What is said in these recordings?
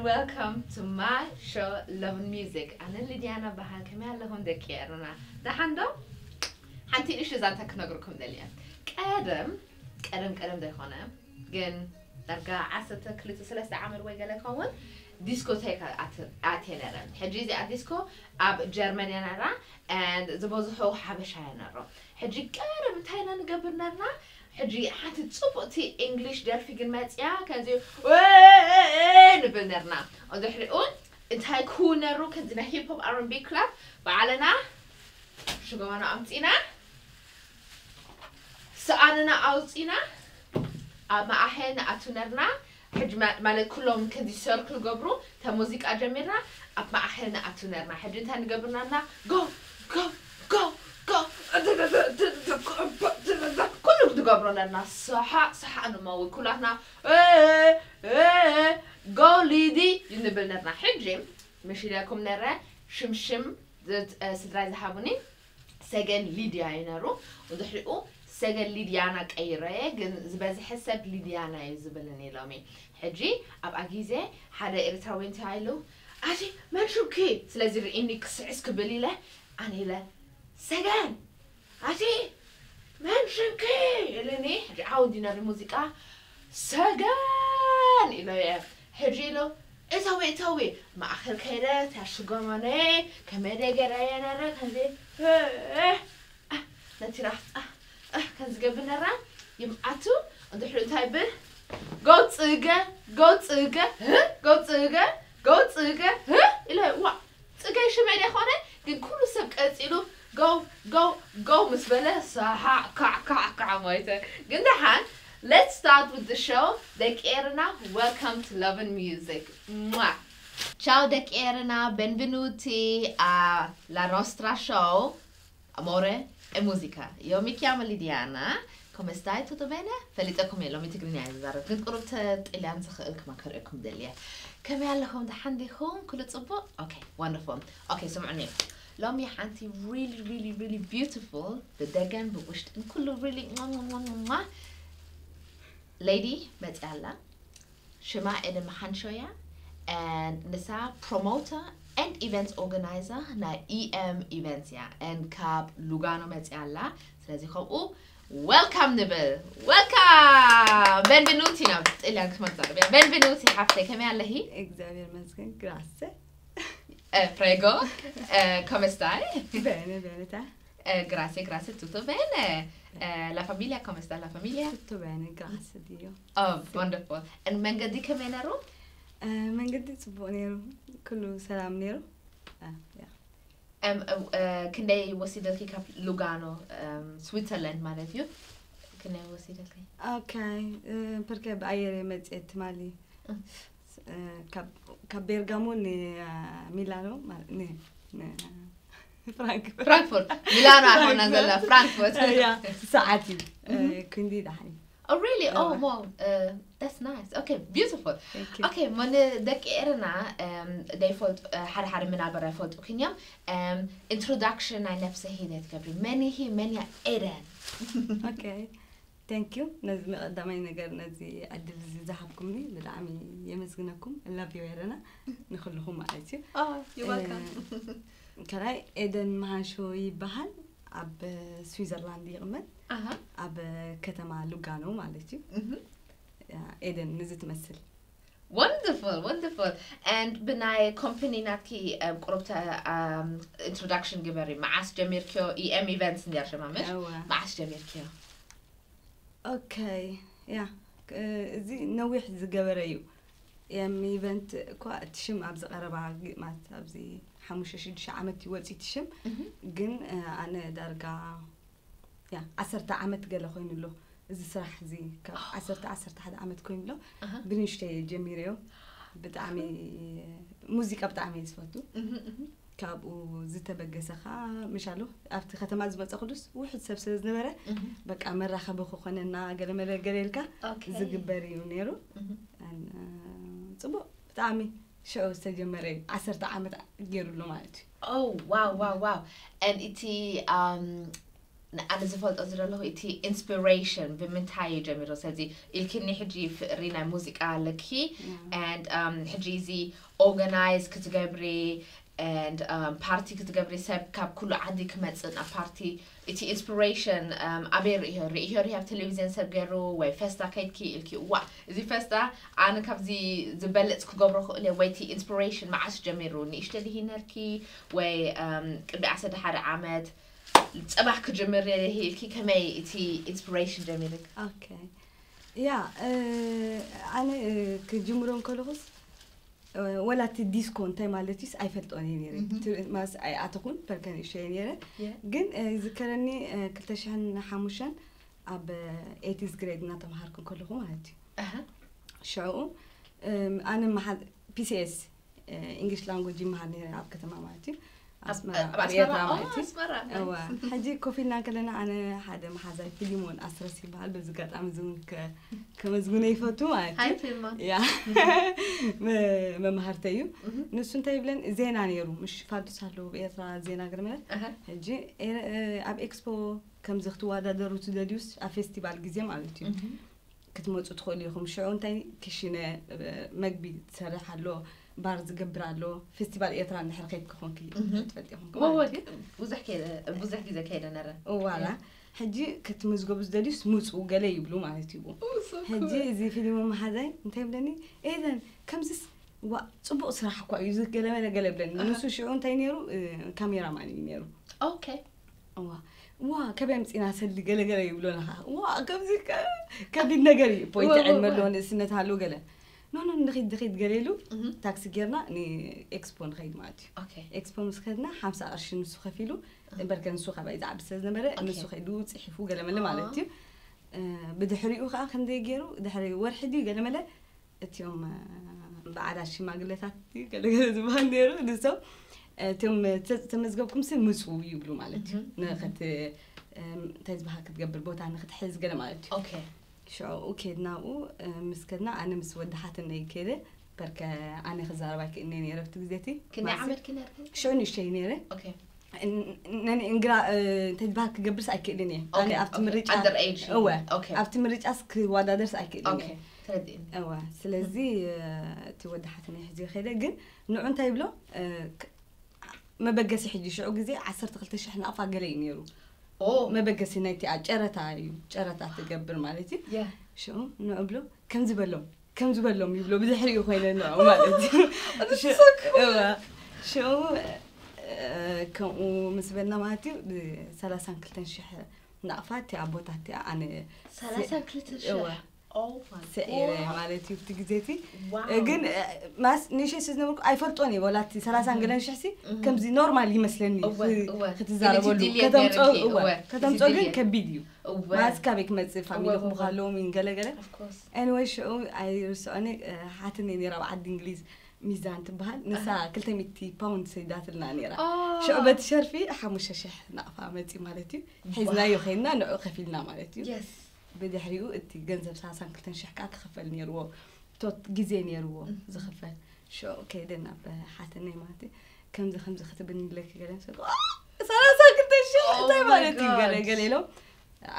Welcome to my show, Love and Music. ኣነ ሊድያና በሃል። ከመይ ኣለኹም ደቂ ኤረና? ደሓን ዶ? ሓንቲ ንእሽቶ ዛንታ ክነግርኩም ደልየ። ቀደም ቀደም ቀደም ዘይኮነ ግን ዳርጋ ዓሰርተ ክልተ ሰለስተ ዓመት ወይ ገለ ይኸውን፣ ዲስኮቴክ ኣት- ኣትየ ነረ። ሕጂ እዚኣ ዲስኮ ኣብ ጀርመን እያ ነራ፣ and ዝበዝሑ ሓበሻ እያ ነሮ። ሕጂ ቀደም እንታይ ኢና ንገብር ነርና? ሕጂ ሓንቲ ጽቡቕቲ እንግሊሽ ደርፊ ግን መጽያ፣ ከምዚ ንብል ነርና። ድሕሪኡ እንታይ ክው ነሩ? ከምዚ ናይ ሂፕ ሆፕ ኣር ኤን ቢ ክላብ ባዕልና ሽጎማና ኣምጺና፣ ሰኣንና ኣውጺና ኣብ ማእኸል ንኣቱ ነርና። ሕጂ ማ- ማለት ኩሎም ከምዚ ሰርክል ገብሩ፣ እታ ሙዚቃ ጀሚርና ኣብ ማእኸል ንኣቱ ነርና። ሕጂ እንታይ ንገብር ነርና? ጎ ጎ ጎ ጎ ኩሉ ትገብሮ ነርና። ሰሓ ሰሓ ንመዊ ኩላትና፣ "እ፣ እ፣ ጎ ሊዲ" ይንብል ነርና። ሕጂ ምሽ ኢለኩም ነረ ሽምሽም ዝ- እ፣ ስድራይ ዝሃቡኒ ሰገን ሊድያ እዩ ነሩ። ድሕሪኡ ሰገን ሊድያና ቀይረየ፣ ግን ዝበዝሐ ሰብ ሊድያና እዩ ዝብልኒ ሎሚ። ሕጂ ኣብኣ ግዜ ሓደ ኤርትራዊ እንታይ ኢሉ፣ "ኣቲ መን ሽምኪ?" ስለዚ ርኢኒ ክስዕስ ክብል ኢለ፣ ኣነ ኢለ፣ "ሰገን፣ ኣቲ መን ሽምኪ?" ኢሉኒ። ሕጂ ዓው እንዲ ነሪ ሙዚቃ፣ "ሰገን!" ኢሎ እየ። ሕጂ ኢሎ፣ "እተዊ፣ እተዊ!" ማእኸል ከይደ፣ ታሽጎመነ፣ ከመደ ገይረ እየ ነረ፣ ከምዚ፣ እ፣ እ፣ ነቲ ራሕፃ፣ እ፣ ከምዚ ገብር ነራ፣ ይምዓቱ፣ እንድሕሪ እንታይ ብል፣ "ጎ ፅገ፣ ጎ ፅገ፣ እ፣ ጎ ፅገ፣ ጎ ፅገ፣ እ?" ኢለ፣ ዋ፣ ፅገ ሽመይ ደኾነ፣ ግን ኩሉ ሰብ ቀፂሉ፣ "ጎ፣ ጎ፣ ጎ" ምስ በለ፣ ሰሓዕ፣ ካዕ፣ ካዕ፣ ካዕ፣ ሞይተ። ግን ደሓን፣ let's start with the show። ደቂ ኤርና፣ welcome to Love and Music። ሟ! Ciao ደቂ ኤርና፣ benvenuti alla nostra show, Amore e Musica. Io mi chiamo Lidiana. Come stai? Tutto bene? ፈሊጠኩም እየ ሎሚ ትግርኛ እየ ዝዛረብ፣ ግን ቁሩብ ተ ጥልያን ዝኽእል ክመክረኩም ደልየ። ከመይ ኣለኹም? ደሓን ዲኹም? ኩሉ ጽቡቕ? ኦኬ፣ ወንደርፉል። ኦኬ፣ ስምዑኒ። ሎሚ ሓንቲ really, really, really beautiful፣ ብደገን ብውሽጥን ኩሉ really ሟ፣ ሟ፣ ሟ፣ ሟ፣ ሟ፣ ሌዲ መጽያ ኣላ። ሽማ ኤደን መሓንሾ እያ። And ንሳ promoter and events organizer ናይ E M events እያ። And ካብ ሉጋኖ መጽያ ኣላ። ስለዚ ከምኡ welcome ንብል። Welcome! Benvenuti ናብ ጥልያን ክትመርጻ እያ። Benvenuti ሓፍተይ፣ ከመይ ኣለኺ? እግዚኣብሔር ይመስገን። Grazie። Eh, prego. Eh, come stai? Bene, bene, te? Eh, grazie, grazie, tutto bene. Eh, la famiglia, come sta la famiglia? Tutto bene, grazie a Dio. Oh, wonderful. And መንገዲ ከመይ ነሩ? Eh, መንገዲ ጽቡቕ ነይሩ፣ ኩሉ ሰላም ነይሩ። Eh, yeah. Um, uh, ክንደይ ወሲደልኪ ካብ ሉጋኖ, um, ስዊትዘርላንድ ማለት እዩ? ክንደይ ወሲደልኪ? Okay, eh, perché ብኣየር እየ መጽኤ ትማሊ። Mm. Eh, ካብ ካብ ቤርጋሞ ን ሚላኖ ማለት ን ን ፍራንክፈርት። ፍራንክፎርት። ሚላኖ ኣይኮና ዘላ ፍራንክፎርት። ያ ሰዓት እዩ። Eh, quindi dai. Oh, really? Oh, Yeah. Wow. Uh, that's nice. Okay, beautiful. Thank you. Okay, ሞ ንደቂ ኤርና, um, ደይፈልጡ, uh, ሓደ ሓደ ምናልባት ኣይፈልጡክን እዮም. Um, introduction ናይ ነብሰ ሂደት ገብሪ። መን ኢኺ? መን እያ ኤደን? Okay. Thank you። ነዚ ንቀዳማይ ነገር ነዚ ዕድል እዚ ዝሃብኩምኒ ብጣዕሚ የመስግነኩም። Love you ኤረና ንኩልኹም ማለት እዩ። Oh, you're welcome. Eh, ከላይ ኤደን መሃሾ ይበሃል። ኣብ ስዊዘርላንድ ይቕመጥ። ኣሃ። ኣብ ከተማ ሉጋኖ ማለት እዩ። Mhm. ያ፣ ኤደን ንዚ ትመስል። Wonderful, wonderful. And ብናይ ኮምፓኒ ናትኪ, um, ቁሩብተ, um, introduction ግበሪ። መዓስ ጀሚርክዮ? E M events እንድያ ሽማ ምሽ? እወ። መዓስ ጀሚርክዮ? Okay፣ ያ፣ እ፣ እዚ ነዊሕ ዝገበረ እዩ። E M event እኳ እቲ ሽም ኣብዚ ቀረባ ግ-፣ ማለት ኣብዚ ሓሙሽተ ሽዱሽተ ዓመት እዩ ወፂኡ እቲ ሽም። Mhm. ግን፣ እ፣ ኣነ ዳርጋ፣ ያ፣ ዓሰርተ ዓመት ገለ ኮይኑ ኣሎ። እዚ ስራሕ እዚ ካብ ዓሰርተ፣ ዓሰርተ ሓደ ዓመት ኮይኑ ኣሎ። ኣሃ። ብንእሽተይ ጀሚረዮ። ብጣዕሚ፣ ሙዚቃ ብጣዕሚ እየ ዝፈቱ። Mhm, mhm. ካብኡ ዝተበገሰ ኸዓ ምሽ ኣሎ። ኣብቲ ከተማ ዝመፀኹሉስ ውሑድ ሰብ ስለ ዝነበረ፣ Mhm. በቃ መራኸቢ ክኾነና ገለ መለ ገለ ኢልካ Okay. ዝግበር እዩ ነይሩ። Mhm. ኣን-፣ እ፣ ፅቡቕ፣ ብጣዕሚ ሽዑ ዝተጀመረ እዩ። ዓሰርተ ዓመት ገይሩ ኣሎ ማለት እዩ። Oh, wow, wow, wow. And እቲ, um, ኣነ ዝፈልጦ ዝደለኹ እቲ ኢንስፒሬሽን ብምንታይ እዩ ጀሚሩ? ስለዚ ኢልክኒ ሕጂ ፍቅሪ ናይ ሙዚቃ ኣለኪ and ሕጂ እዚ ኦርጋናይዝ ክትገብሪ and ፓርቲ ክትገብሪ ሰብ ካብ ኩሉ ዓዲ ክመፅእ ናብ ፓርቲ እቲ ኢንስፒሬሽን ኣበይ ርእዮ ርእዮ ርያ ኣብ ቴሌቪዝን ሰብ ገይሩ ወይ ፈስታ ከይድኪ ኢልኪ ዋ እዚ ፈስታ ኣነ ካብዚ ዝበልፅ ክገብሮ ክእል ወይ እቲ ኢንስፒሬሽን መዓስ ጀሚሩ ንእሽተ ድሂ ነርኪ ወይ ቅድሚ ዓሰርተ ሓደ ዓመት ፅባሕ ክጅምር ኢልኪ ከመይ እቲ ኢንስፒሬሽን ጀሚርክ? ኦኬ ያ ኣነ ክጅምሮ እንከለኹስ ወላ እቲ ዲስኮ እንታይ ማለት እዩስ ኣይፈልጦን እየ ነይረ ማስ ኣይኣተኹን በርከ ንእሽቶ እየ ነይረ ግን ዝከረኒ ክልተ ሽሕን ሓሙሽተን ኣብ ኤቲስ ግሬድ እናተምሃርኩ እንከለኹ ማለት እዩ ሽዕኡ ኣነ መሓዝ ፒሲኤስ ኢንግሊሽ ላንጉጅ ይመሃር ነይረ ኣብ ከተማ ማለት እዩ ኣስመራ ኣብ ኤርትራ ማለት እዩ እዋ ሕጂ ኮፍ ኢልና ከለና ኣነ ሓደ መሓዛይ ፊሊሞን ኣስረስ ይበሃል በዚ ጋጣሚ ዝውን ከመዝጉነ ይፈቱ ማለት እዩ ያ መምሃርተ እዩ ንሱ እንታይ ይብለን ዜና ነይሩ ምሽ ፋዱስ ኣለዉ ብኤርትራ ዜና ግርመ ሕጂ ኣብ ኤክስፖ ከምዚ ክትወዳደሩ ትደልዩስ ኣብ ፌስቲቫል ግዜ ማለት እዩ ክትመፁ ትኽእሉ ኢኹም ሽዑ እንታይ ክሽነ መግቢ ትሰርሕ ኣሎ ባር ዝገብር ኣሎ ፌስቲቫል ኤርትራ እንድሕር ከይድ ክኾንኪ ትፈልጢ ኢኹም ብዙሕ ግዜ ከይደ ነረ ዋላ ሕጂ ክትምዝገቡ ዝደልዩስ ምፁ ገለ ይብሉ ማለት እዩ ሕጂ እዚ ፊልም መሓዛይ እንታይ ይብለኒ ኤደን ከምዚስ ዋ ፅቡቅ ስራሕ እኳ እዩ ገለመለ ገለ ብለኒ ንሱ ሽዑ እንታይ ነይሩ ካሜራማን እዩ ነይሩ ኦኬ ዋ ዋ ከበይ ኣምፂና ሰሊ ገለገለ ይብሎና ዋ ከምዚ ከቢድ ነገር እዩ ፖይንት ዕድመ ኣለዎ ንእስነት ኣሎ ገለ ኖ ኖ ንኺድ ንኺድ ገለ ኢሉ ታክሲ ጌርና ንኤክስፖ ንኸይድ ማለት እዩ ኤክስፖ ምስ ከድና ሓምሳ ቅርሺ ንሱ ከፊሉ በርከ ንሱ ካባይ ዝዓቢ ስለ ዝነበረ ንሱ ከይዱ ፅሒፉ ገለመለ ማለት እዩ ብድሕሪኡ ከዓ ክንደይ ገይሩ ድሕሪ ወርሒ ድዩ ገለመለ እቲኦም በዓላት ሽማግለታት ገለገለ ዝበሃል ነይሩ ንሶም እቶም ተመዝገብኩም ሲ ምፁ ይብሉ ማለት እዩ ንክት እንታይ ዝበሃል ክትገብር ቦታ ንክትሕዝ ገለ ማለት እዩ ሽዑ ከድና ብኡ ምስ ከድና ኣነ ምስ ወዲ ሓትነይ ከደ በርከ ኣነ ክዛረባ ክእነ ነይረ ብቲ ግዜቲ ክንደይ ዓመት ክነርክ ሽዑ ንእሽተይ ነይረ ነኒ እንግራ እንታይ ዝበሃል ክገብርስ ኣይክእልን እየ ኣነ ኣብቲ ምርጫ under age እወ okay ኣብቲ ምርጫስ ክወዳደርስ ኣይክእልን እየ okay ተረዲእኒ እወ ስለዚ እቲ ወዲ ሓትነይ ሕዚ ከደ ግን ንዑ እንታይ ይብሎ መበገሲ ሕጂ ሽዑ ግዜ ዓሰርተ ክልተ ሽሕ ናቕፋ ገለ እዩ ነይሩ ኦ መበገሲ ናይቲኣ ጨረታ እዩ ጨረታ ትገብር ማለት እዩ ያ ሽዑ ንዑ ብሎ ከምዚ በሎም ከምዚ በሎም ይብሎ ብድሕሪኡ ኮይነ ንዑ ማለት እዩ እዋ ሽዑ ከምኡ ምስ በልና ማለት እዩ ሰላሳን ክልተን ሽሕ ናቕፋ እቲኣ ቦታ እቲኣ ኣነ ሰላሳን ክልተን እዋ ሽሕ Oh my ስዒረ God. ማለት እዩ እቲ ግዜ እቲ Wow. ግን ማስ ንእሽተይ ስለ ዝነበርኩ ኣይፈልጦን እየ ወላ እቲ ሰላሳን ገለን ሽሕሲ ከምዚ ኖርማል ይመስለኒ እወ፣ እወ። ክትዛረበሉ እቲ ድልየት ከተምፀኡ ነይርኪ፣ እወ እወ። ከተምፀኡ እቲ ግን ድልየት። ከቢድ እዩ እወ። ማለት ካበይ ክመፅእ ፋሚሊ እወ፣ እወ። ክምሃለዎም ገለገለ Of course. ኤኒወይ ሽዑ ኣይርስዖኒ ሓትኒ ነይራ ኣብ ዓዲ እንግሊዝ ሚዛን ትበሃል ንሳ ክልተ ሚእቲ ፓውንድ ሰይዳትልና ነይራ Oh. ሽዑ በቲ ሸርፊ ሓሙሽተ ሽሕ ናቕፋ መፂ ማለት እዩ ሒዝናዮ ከይድና ንዑ ከፊልና ማለት እዩ Yes. ብድሕሪኡ እቲ ገንዘብ ሰላሳን ክልተን ሽሕ ከዓ ክኽፈል ነይርዎ ቶት ግዜ ነይርዎ ዝኽፈል ሽዑ ከይደ ናብ ሓተነይ ማለት እዩ ከምዚ ከምዚ ክትብኒ ኣለኪ ገለ ምስ በልኩ፣ "ኦ፣ ሰላሳ ክልተ ሽሕ Oh እንታይ my ማለት እዩ God. ገለ ገለ ኢሎም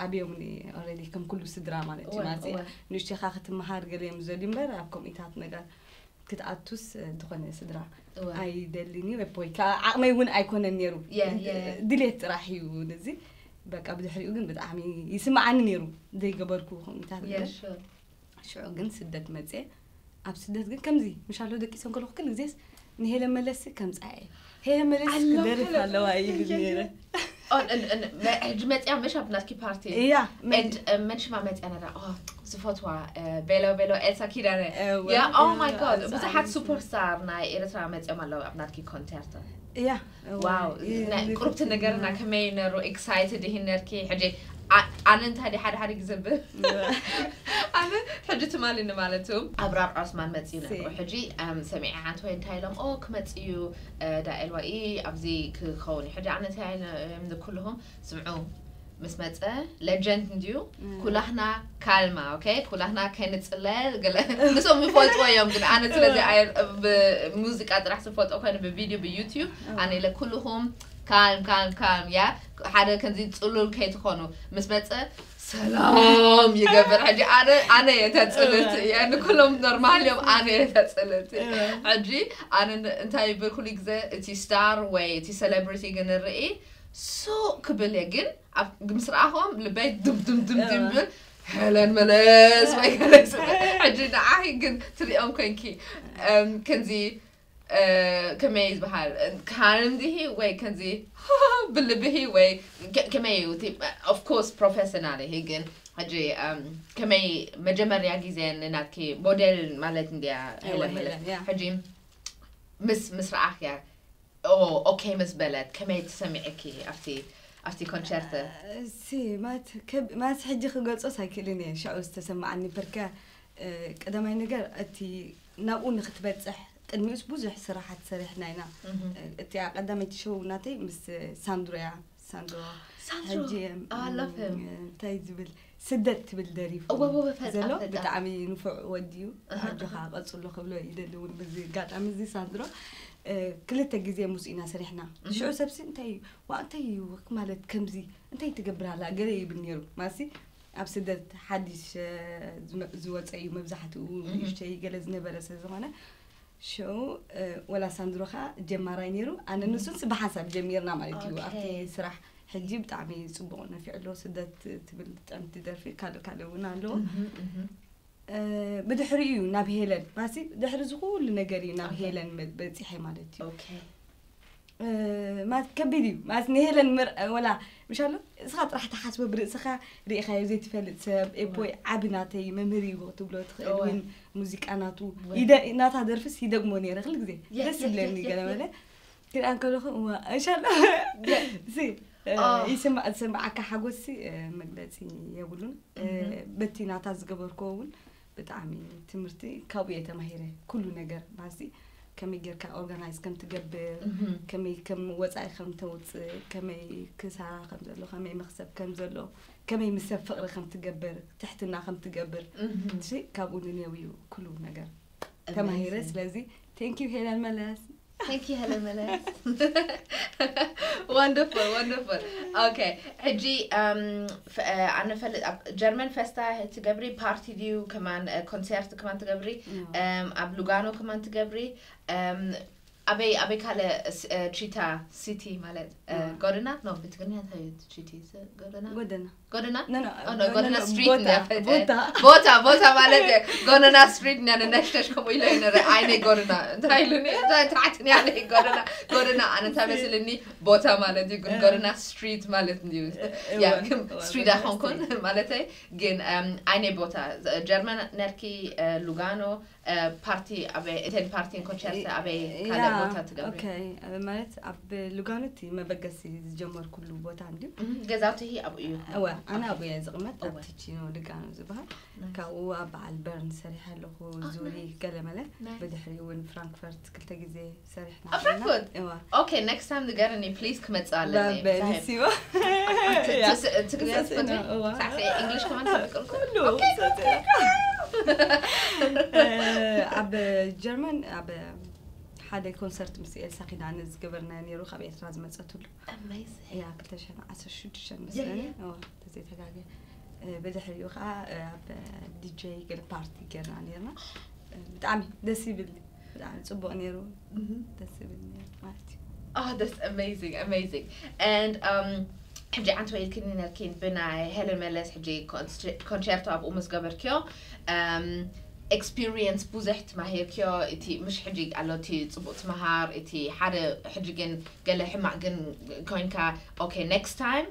ኣብዮምኒ ኦልሬዲ ከም ኩሉ ስድራ ማለት እዩ እወ፣ ማለት እወ። ንሽኻ ክትመሃር ገለ እዮም ዝደልዩ እምበር ኣብ ከምኢታት ነገር ክትኣቱስ ዝኾነ ስድራ እወ። ኣይደልን እዩ ወይ ከዓ ዓቕመይ እውን ኣይኮነን ነይሩ Yeah, yeah, yeah. ድሌት ጥራሕ እዩ ነዚ በቃ ብድሕሪኡ ግን ብጣዕሚ ይስምዓኒ ነይሩ ዘይገበርኩ ከምኢታት Yeah, ነገር sure. ሽዑ ግን ስደት መፅየ ኣብ ስደት ግን ከምዚ ምሻሎ ደቂሰ እንከለኩ ኩሉ ግዜስ ንሄለን መለሲ ከምፃ እየ ሄለን መለሲ ኣለዋ ክደርፍ ሄለን ኣለዋ መለሲ፣ ይብል yeah, ነይረ yeah. Oh, ን- ን- መ- ሕጂ መፅያ ምሽ ኣብ ናትኪ ፓርቲ እያ መ- And, uh, መን ሽማ መፅያ ነራ Oh, ዝፈትዋ uh, ቤሎ ቤሎ ኤልሳ ኪዳነ እወ፣ Yeah, oh እወ፣ my God. ኣዛ- ብዙሓት ኣዛ- ሱፐርስታር ናይ ኤርትራ መፅኦም ኣለዉ ኣብ ናትኪ ኮንሰርት እያ እወ፣ ዋው ይ- ናይ ይ- ቁርብቲ ነገርና ከመይ ነሩ ኤክሳይትድ ይህነርኪ ሕጂ ኣ- ኣነ እንታይ ዲ ሓደ ሓደ ግዜ ብ ኣነ ሕጂ ትማሊ ንማለት እዩ ኣብራር ዖስማን መፅዩ ነሩ ሲ- ሕጂ ኣም፣ ሰሚዐ ሓንቲ ወይ እንታይ ኢሎም ኦ ክመፅ እዩ እ፣ ዳኤል ዋኢ ኣብዚ ክኸውን እዩ ሕጂ ኣነ እንታይ ነ- ም- ኩልኹም ስምዑ ምስ መጸ፣ ሌጀንድ እንድዩ። ኩላህና ካልማ፣ ኦኬ? ኩላህና ከይንጽለ፣ ገለ ንሶም ይፈልጥዎ እዮም፣ ግን ኣነ ስለዚ ኣየ-፣ ብሙዚቃ ጥራሕ ዝፈልጦ ኮይኑ ብቪድዮ፣ ብዩቲዩብ፣ ኣነ ኢለ ኩልኹም ካልም፣ ካልም፣ ካልም፣ ያ፣ ሓደ ከምዚ ጽሉል ከይትኾኑ። ምስ መጸ፣ ሰላም ይገብር። ሕጂ ኣነ፣ ኣነ እየ እታ ጽልእቲ እየ። ንኩሎም ኖርማል እዮም፣ ኣነ እየ እታ ጽልእቲ። ሕጂ ኣነ ን-፣ እንታይ ይብል ኩሉ ግዜ፣ እቲ ስታር ወይ እቲ ሴሌብሪቲ ግን ንርኢ፣ ሱቕ ክብል እየ፣ ግን ኣብ፣ ምስ ረኣኹዎም ልበይ ድም፣ ድም፣ ድም፣ ድም ይብል። ሄለን መለስ ወይ ገለ ዝብል። ሕጂ ንዓኺ ግን ትሪኦም ኮንኪ፣ እም፣ ከምዚ፣ እ፣ ከመይ ዝበሃል፣ ካልም ዲሂ ወይ ከምዚ ብልብሂ ወይ ከ-፣ ከመይ እዩ እቲ፣ ኦፍ ኮርስ ፕሮፌሽናል ኢሂ፣ ግን ሕጂ፣ እም፣ ከመይ መጀመርያ ግዜ ንናትኪ ሞዴል ማለት እንድያ ሄለን መለስ። ሕጂ ምስ፣ ምስ ረኣኽያ፣ ኦ፣ ኦኬ ምስ በለት፣ ከመይ ተሰሚዕኪ ኣብቲ፣ ኣብቲ ኮንሰርት? እሲ፣ ማለት፣ ከብ-፣ ማለት፣ ሕጂ ክገልጾስ ኣይክእልን እየ፣ ሽዑ ዝተሰማዓኒ፣ በርከ፣ እ፣ ቀዳማይ ነገር፣ እቲ ናብኡ ንኽትበጽሕ፣ ቅድሚኡስ ብዙሕ ስራሓት ሰሪሕና ኢና። እህ። እ፣ እቲ ቀዳመይቲ ሾው ናተይ ምስ ሳንድሮ እያ። ሳንድሮ። ሳንድሮ። ሕጂ፣ I love him። ም፣ እንታይ ዝብል፣ ስደት ትብል ደሪፉ እወ፣ እወ፣ እወ፣ ፈልጣ፣ ዘሎ፣ ፈልጣ። ብጣዕሚ ንፉዕ ወዲ እዩ። ኣሃ፣ ኣጆኻ ኣሃ። ቀጽሎ ክብሎ ይደሊ እውን፣ በዚ ኣጋጣሚ እዚ ሳንድሮ፣ እ፣ ክልተ ግዜ ምስኡ ኢና ሰሪሕና። እህ። ሽዑ ሰብሲ እንታይ እዩ፣ ዋ፣ እንታይ እዩ ማለት፣ ከምዚ እንታይ ትገብር ኣላ፣ ገለ ይብል ነይሩ። ማሲ ኣብ ስደት ሓዲሽ፣ እ፣ ዝመ-፣ ዝወጸ እዩ መብዛሕትኡ፣ እህ። ንእሽተይ ገለ ዝነበረ ስለ ዝኾነ፣ ሽዑ፣ እ፣ ወላ ሳንድሮ ኸኣ ጀማራይ ነይሩ፣ ኣነ እህ። ንሱንስ ብሓንሳብ ጀሚርና ማለት እዩ። ኦኬ። ኣብቲ ስራሕ ሕጂ ብጣዕሚ ጽቡቕ ነፊዑ ኣሎ። ስደት ትብል ጥዕምቲ ደርፊ፣ ካልእ ካልእ እውን ኣለዎ። እህ፣ እህ። እ፣ ብድሕሪኡ እዩ ናብ ሄለን፣ ማሲ ድሕሪ እዚ ኩሉ ነገር እዩ ናብ ኣሃ። ሄለን መ-፣ በጺሐ ማለት እዩ። ኦኬ። እ፣ ማለት ከቢድ እዩ። ማለት ንሄለን ምር-፣ ወላ ምሽ ኣሎ፣ እስኻ ጥራሕ ትሓስቦ ብርእስኻ ርኢኻዮ ዘይትፈልጥ ሰብ፣ ኤቦይ እወ። ዓቢ ናተይ መምህር እዩ ክትብሎ ትኽእል እወ። እውን ሙዚቃ ናቱ እወ። ይደ-፣ ናታ ደርፍስ ይደግሞ ነይረ ኩሉ ግዜ። የ-፣ ደስ የ-፣ ይብለኒ የ-፣ ገለ የ-፣ መለ። ክሪኣን ከለኹ፣ እወ፣ ምሽ ኣሎ። የ-፣ ሲ፣ እ፣ ኦ። ይስማዕ፣ ዝስምዓካ ሓጎስሲ፣ እ፣ መግለጺ የብሉን። እ፣ እህ። በቲ ናታ ዝገበርክዎ እውን ብጣዕሚ ትምህርቲ ካብኡ እየ ተማሂረ። ኩሉ ነገር፣ ማለትሲ፣ ከመይ ጌርካ ኦርጋናይዝ ከም ትገብር፣ እህ። ከመይ ከም ወጻኢ ከም ተውጽእ፣ ከመይ ክሳራ ከም ዘሎ፣ ከመይ መኽሰብ ከም ዘሎ፣ ከመይ ምስ ሰብ ፍቕሪ ከም ትገብር፣ ትሕትና ከም ትገብር፣ እህ። እሺ፣ ካብኡ ንኔው እዩ ኩሉ ነገር ተማሂረ። ኣሜዚንግ። ስለዚ፣ ቴንክ ዩ ሄለን መለስ። Thank you ሄለን መለስ። Wonderful, wonderful. ኦኬ፣ ሕጂ፣ እም፣ ፈ-፣ እ፣ ኣነ ፈልጥ፣ ኣብ ጀርመን ፈስታ ትገብሪ፣ ፓርቲ ድዩ ከማን፣ እ፣ ኮንሰርት ከማን ትገብሪ? እም። እም፣ ኣብ ሉጋኖ ከማን ትገብሪ? እም፣ ኣበይ፣ ኣበይ ካልእ ስ-፣ እ፣ ቺታ ሲቲ ማለት፣ እ፣ እም። ጎደና? ኖ፣ ብትግርኛ እንታይ እዩ እቲ ቺቲ? ስ-፣ ጎደና? ጎደና። ጎደና? ኖ፣ ኖ፣ ኦ፣ ኖ፣ ኖ፣ ጎደና ኖ፣ ስትሪት ቦታ፣ እንድያ ፈተ-፣ ቦታ። ቦታ፣ ቦታ ማለት እየ። ጎደና ስትሪት እንድያ ነሽተሽ ከምኡ ኢለ እየ ነረ። ዓይነይ ጎደና። እንታይ ኢሉኒ? እንታይ ትሓትኒ ኣለይ? ጎደና፣ ጎደና፣ ኣነ እንታይ መስልኒ? ቦታ ማለት እዩ፣ ግን እ። ጎደና ስትሪት ማለት እንድዩ። እ፣ ያ፣ እወ፣ ግን እወ፣ ስትሪት ጎደና ኣይኮንኩን ስትሪት። ማለተይ፣ ግን፣ እም፣ ዓይነይ ቦታ። ጀርመን ነርኪ፣ እ፣ ሉጋኖ፣ እ፣ ፓርቲ ኣበይ፣ እተን ፓርቲን ኮንሰርት ኣበይ ካልእ ያ፣ ቦታ ትገብሪ? ኦኬ፣ እ፣ ማለት ኣብ ሉጋኖ እቲ መበገሲ ዝጀመርኩሉ ቦታ እንድዩ። እም፣ ገዛውቲ ኣብኡ እዩ። እወ፣ ኣነ ኣብኡ እየ ዝቕመጥ፣ እወ። ኣብ ቲቺኖ ሉጋኖ ዝበሃል። ናይስ። ካብኡ ኣብ በዓል በርን ሰሪሐ ኣለኹ፣ ኦ፣ ዙሪ ናይስ። ገለመለ። ናይስ። ብድሕሪ እውን ፍራንክፈርት ክልተ ግዜ ሰሪሕና ኣብ ኣለና። ፍራንክፈርት? እወ። ኦኬ፣ ኔክስት ታይም ንገርኒ፣ ፕሊዝ፣ ክመጽእ ኣለኒ። ባበ ብዛይ-፣ ንሲዎ። ት-፣ ያ። ትስ-፣ ትግርኛ ትሰስእና፣ ትፈትዊ? እወ። ሳዕሲ እንግሊሽ ከማን ትፍቅር እኮ? ኩሉ ኦኬ። ትሰስእና። እ፣ ኣብ ጀርመን፣ ኣብ ሓደ ኮንሰርት ምስ ኤልሳ ኪዳነ ዝገበርናዮ ነይሩ፣ ካብ ኤርትራ ዝመጸትሉ። ኣሜዚንግ። ያ፣ ክልተ ሽሕን ዓሰርተ ሽዱሽተን ያ፣ መስለኒ። ያ። እወ፣ ተዘይተጋግየ። እ፣ ብድሕሪኡ ኸኣ፣ እ፣ ኣብ ዲጀይ ገለ ፓርቲ ጌርና ኔርና። እ፣ ብጣዕሚ ደስ ይብል። ብጣዕሚ ጽቡቕ ኔሩ። እህ። ደስ ይብል ኔሩ ማለት እዩ። Oh, that's amazing, amazing. And, um, ሕጂ ኣንቲ ወይልክኒ ነርኪን ብናይ ሄለን መለስ ሕጂ ኮንስ-፣ ኮንቸርቶ ኣብኡ ምስ ገበርክዮ፣ um, ኤክስፒሪየንስ ብዙሕ ትማሂርክዮ፣ እቲ ምሽ ሕጂ ኣሎ እቲ ጽቡቕ ትምሃር፣ እቲ ሓደ ሕጂ ግን ገለ ሕማቕ ግን ኮይንካ፣ ኦኬ፣ ኔክስት ታይም፣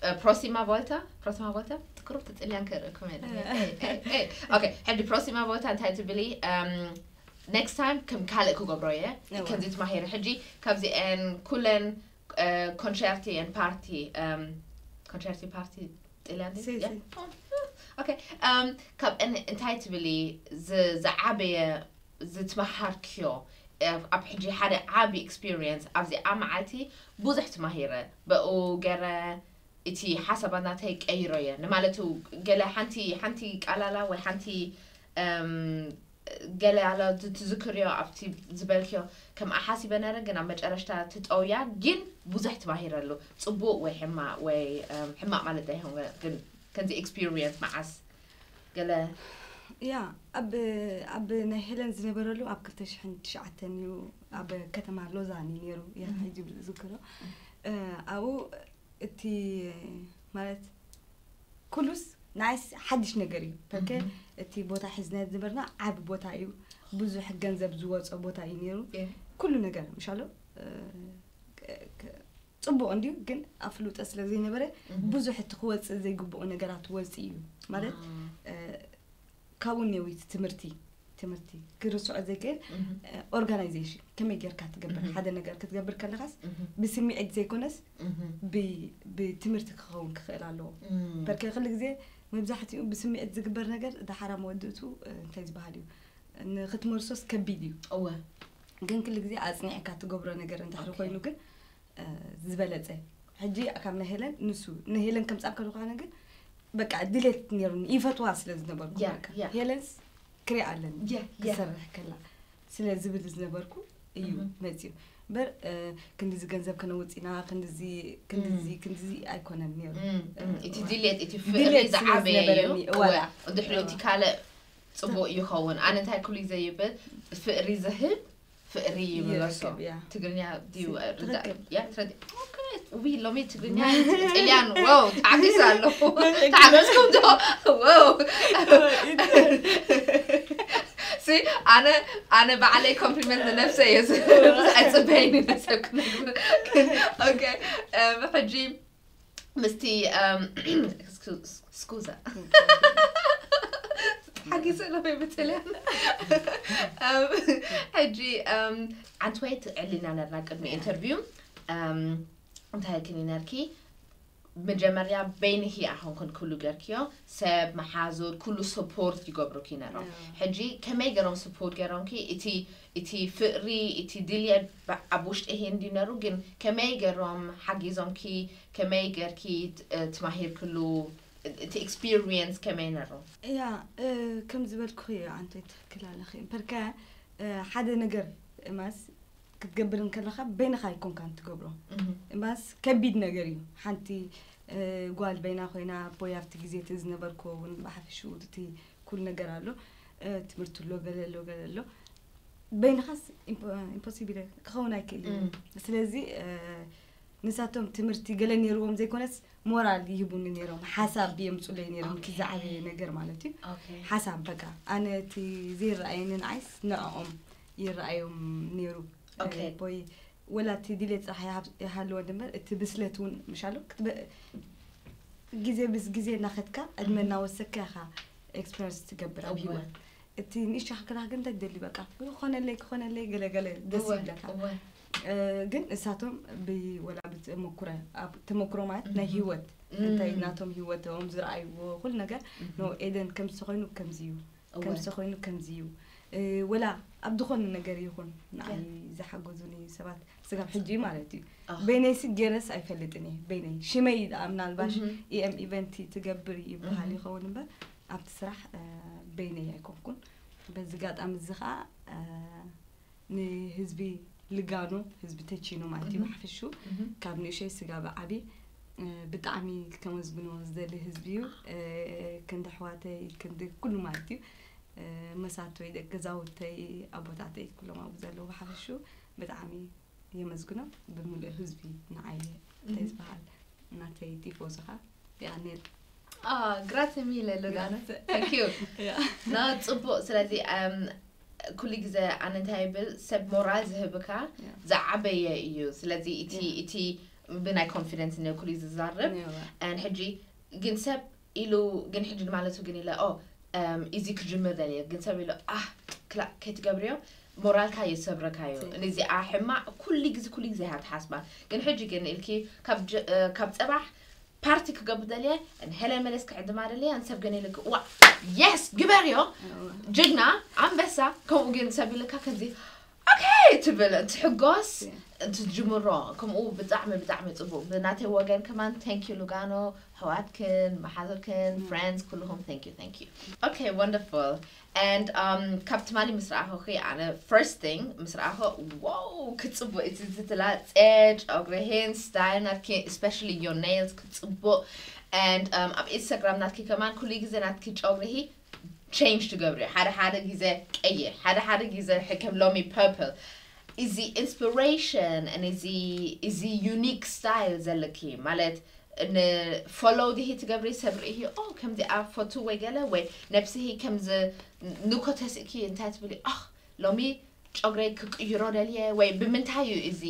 እ፣ ፕሮሲማ ቮልታ፣ ፕሮሲማ ቮልታ፣ ትኩር ትጽልያን ክርእኩም እየ። እ። ኤ፣ ኤ፣ ኤ። ኦኬ፣ ሕጂ ፕሮሲማ ቮልታ እንታይ ትብሊ? እም፣ ኔክስት ታይም ከም ካልእ ክገብሮ እየ። እወ። ከምዚ ትማሂረ። ሕጂ ካብዚኤን ኩለን፣ እ፣ ኮንሸርቲ ኤን ፓርቲ፣ እም፣ ኮንሸርቲ ፓርቲ ጥልያን ድዩ? ሲ፣ ያ። ሲ። ኦኬ፣ እም፣ ካብ እን-፣ እንታይ ትብሊ ዝ-፣ ዝዓበየ ዝትመሃርክዮ፣ ኣብ፣ ኣብ ሕጂ ሓደ ዓቢ ኤክስፒሪየንስ ኣብዚኣ መዓልቲ ብዙሕ ትማሂረ፣ ብኡ ገረ እቲ ሓሳባት ናተይ ቀይሮ እየ ንማለቱ፣ ገለ ሓንቲ ሓንቲ ቃላላ ወይ ሓንቲ እም፣ ገለ ኣላ ትዝክርዮ ኣብቲ ዝበልክዮ ከም ኣሓሲበ ነረ፣ ግን ኣብ መጨረሽታ ትጠውያ። ግን ብዙሕ ትማሂረሉ፣ ጽቡቕ ወይ ሕማቕ ወይ እም፣ ሕማቕ ማለት ኣይኮን፣ ግን ከምዚ ኤክስፒሪየንስ መዓስ ገለ ያ ኣብ ኣብ ናይ ሄለን ዝነበረሉ ኣብ ክልተ ሽሕን ትሽዓተን እዩ። ኣብ ከተማ ሎዛን እዩ ነይሩ። ያ ሕጂ ዝዝክሮ ኣብኡ እቲ ማለት ኩሉስ ንዓይስ ሓድሽ ነገር እዩ። በርከ እቲ ቦታ ሕዝና ዝነበርና ዓቢ ቦታ እዩ። ብዙሕ ገንዘብ ዝወጾ ቦታ እዩ ነይሩ። ኩሉ ነገር ምሻሎ ጽቡቕ እንድዩ፣ ግን ኣፍልጦ ስለ ዘይነበረ ብዙሕ እቲ ክወጽእ ዘይግብኦ ነገራት ወጽእ እዩ ማለት ካብኡ ነዊት ትምህርቲ ትምህርቲ ክርስዖ ዘይክእል ኦርጋናይዜሽን ከመይ ጌርካ ትገብር ሓደ ነገር ክትገብር ከለኻስ ብስምዒት ዘይኮነስ ብትምህርቲ ክኸውን ክኽእል ኣለዎ። በርከ ክሉ ግዜ መብዛሕትኡ ብስምዒት ዝግበር ነገር ዳሓራ መወድእቱ እንታይ ዝበሃል እዩ ንክትመርሶስ ከቢድ እዩ። እወ ግን ክሉ ግዜ ኣፅኒዕካ ትገብሮ ነገር እንድሕሪ ኮይኑ ግን ዝበለፀ ሕጂ ካብ ናይ ሄለን ንሱ ንሄለን ከምፃእ ከለኳ ግን በቃ ድሌት ነይሩኒ ይፈትዋ ስለ ዝነበርኩ ሄለንስ ክሪኣ ኣለኒ ክሰርሕ ከላ ስለ ዝብል ዝነበርኩ እዩ መፅዩ እምበር ክንድዚ ገንዘብ ከነውፅ ኢና ክንድዚ ክንድዚ ክንድዚ ኣይኮነን ነይሩ እቲ ድሌት እቲ ፍቅሪ ዝዓበየ እዩ ድሕሪ እቲ ካልእ ፅቡቅ ይኸውን ኣነ እንታይ ክሉ ዘይብል ፍቅሪ ዝህብ ፍቅሪ ይምለሶ ትግርኛ ድዩ ርዳእ ትረዲ ውይ ሎሚ ትግርኛ ጥልያን ዋው ተዓጊስ ኣለኹ ተዓገስኩም ዶ ዋው ሲ ኣነ ኣነ ባዕለይ ኮምፕሊመንት ንነፍሰ እየ ኣይፅበይኒ ነሰብ ክነግር ኦኬ ሕጂ ምስቲ ስኩዛ ሓጊዘ ኣለኹ ብጥልያን ሕጂ ዓንትወይ ትዕሊና ነርና ቅድሚ ኢንተርቪው እንታይ ክኒ ነርኪ መጀመርያ በይንኺ ኣኹንክን ኩሉ ገርክዮ ሰብ መሓዙር ኩሉ ሰፖርት ይገብሩኪ ነሮም ሕጂ ከመይ ገሮም ሰፖርት ገሮምኪ እቲ እቲ ፍቅሪ እቲ ድልየት ኣብ ውሽጢ ይሄ እንዲ ነሩ ግን ከመይ ገሮም ሓጊዞምኪ ከመይ ገርኪ ትማሂርክሉ እቲ ኤክስፒሪየንስ ከመይ ነሩ? ያ ከም ዝበልኩኺ ኣንተ ትክክል ኣለኺ እምበርከ ሓደ ነገር እማስ ክትገብር እንከለኻ በይንኻ ኣይኮንካን ትገብሮ እማስ ከቢድ ነገር እዩ ሓንቲ ጓል በይና ኮይና ቦይ ኣብቲ ግዜ እቲ ዝነበርኩ እውን ብሓፈሽኡ እቲ ኩሉ ነገር ኣሎ ትምህርቲ ኣሎ ገለ ኣሎ ገለ ኣሎ በይንኻስ ኢምፖሲብል ክኸውን ኣይክእል እዩ ስለዚ ንሳቶም ትምህርቲ ገለ ነይርዎም ዘይኮነስ ሞራል ይህቡኒ ነይሮም ሓሳብ የምፁለይ ነይሮም እቲ ዝዓበየ ነገር ማለት እዩ ሓሳብ በቃ ኣነ እቲ ዘይረኣየኒ ንዓይስ ንዕኦም ይረኣዮም ነይሩ ቦይ ወላ እቲ ድሌት ጥራሕ ይሃልወ ድምበር እቲ ብስለት እውን ምሻሎ ግዜ ምስ ግዜ እናኸድካ ዕድመ እናወሰካ ኢኻ ኤክስፐሪንስ ትገብር ኣብ ህይወት እቲ ንእሽቶ ክክላ ግን እንታይ ትደሊ በቃ ክኾነለይ ክኾነለይ ገለገለ ደስ ይብለካ ግን እሳቶም ብወላ ብተመኩረ ተመኩሮ ማለት ናይ ህይወት እንታይ ናቶም ህይወቶም ዝረኣይዎ ኩሉ ነገር ኖ ኤደን ከምዚ ተኮይኑ ከምዚ እዩ ከምዚ ኮይኑ ከምዚ እዩ ወላ ኣብ ዝኾነ ነገር ይኹን ንዓይ ዝሓገዙኒ ሰባት ስጋብ ሕጂ ማለት እዩ በይነይሲ ገይረስ ኣይፈልጥን እየ በይነይ ሽመይ ደኣ ምናልባሽ ኢኤም ኢቨንቲ ትገብር ይበሃል ይኸውን እምበር ኣብቲ ስራሕ በይነይ ኣይኮንኩን በዚ ጋጣሚ እዚ ከዓ ንህዝቢ ልጋኖ ህዝቢ ተቺኖ ማለት እዩ ብሓፈሹ ካብ ንእሸይ ስጋብ ዓቢ ብጣዕሚ ከመስግኖ ዝደሊ ህዝቢ እዩ ክንዲ ኣሕዋተይ ክንዲ ኩሉ ማለት እዩ መሳቶይ ደቂ ገዛውተይ ኣቦታተይ ኩሎም ኣብኡ ዘለዉ ብሓፈሹ ብጣዕሚ የመስግኖም ብምሉእ ህዝቢ ንዓይ እንታይ ዝበሃል ናተይ ቲፎዞ ኸዓ ያኔል Ah, grazie mille Lugano. Thank you. ና ፅቡቅ ስለዚ ኩሉ ግዜ ኣነ እንታይ ይብል ሰብ ሞራል ዝህብካ ዝዓበየ እዩ ስለዚ እቲ እቲ ብናይ ኮንፊደንስ ነ ኩሉ ዝዛርብ ን ሕጂ ግን ሰብ ኢሉ ግን ሕጂ ማለቱ ግን ኢለ ኦ እዚ ክጅምር ደልየ ግን ሰብ ኢሉ ኣ ክላ ከይትገብርዮ ሞራልካ ይሰብረካዩ እዚኣ ሕማቅ ኩሉ ግዜ ኩሉ ግዜ ሃ ትሓስባ ግን ሕጂ ግን ኢልኪ ካብ ጸባሕ ፓርቲ ክገብር ደልየ ንሄለን መለስ ክዕድማ ደልየ ንሰብ ገነ ኢለ ዋ የስ ግበርዮ ጅግና ኣንበሳ ከምኡ ግን ሰብ ኢልካ ከምዚ ኦኬ ትብል ትሕጎስ እንትትጅምሮ ከምኡ ብጣዕሚ ብጣዕሚ ጽቡቅ። ብናተይ ወገን ከማን thank you ሉጋኖ፣ ኣሕዋትክን መሓዙርክን፣ friends፣ ኩልኹም thank you, thank you. Okay, wonderful. And um ካብ ትማሊ ምስ ረኣኹኺ፣ ኣነ first thing ምስ ረኣኹ፣ wow፣ ክጽቡቅ እቲ ዝትላጸ ጨጉርህን style ናትኪ፣ especially your nails ክጽቡቅ። And um ኣብ ኢንስታግራም ናትኪ ከማን ኩሉ ግዜ ናትኪ ጨጉርሂ change ትገብሪ። ሓደ ሓደ ግዜ ቀይሕ፣ ሓደ ሓደ ግዜ ሕከም ሎሚ purple። እዚ inspiration and እዚ እዚ unique style ዘለኪ ማለት ን follow ድሂ ትገብሪ ሰብ ርእሂ፣ ኦ ከምዚኣ ፈቱ ወይ ገለ ወይ ነብስሂ ከምዚ ንኮተስእኪ እንታይ ትብሊ፣ ኣኽ ሎሚ ጨጉረይ ክቅይሮ ደልየ ወይ ብምንታይ እዩ እዚ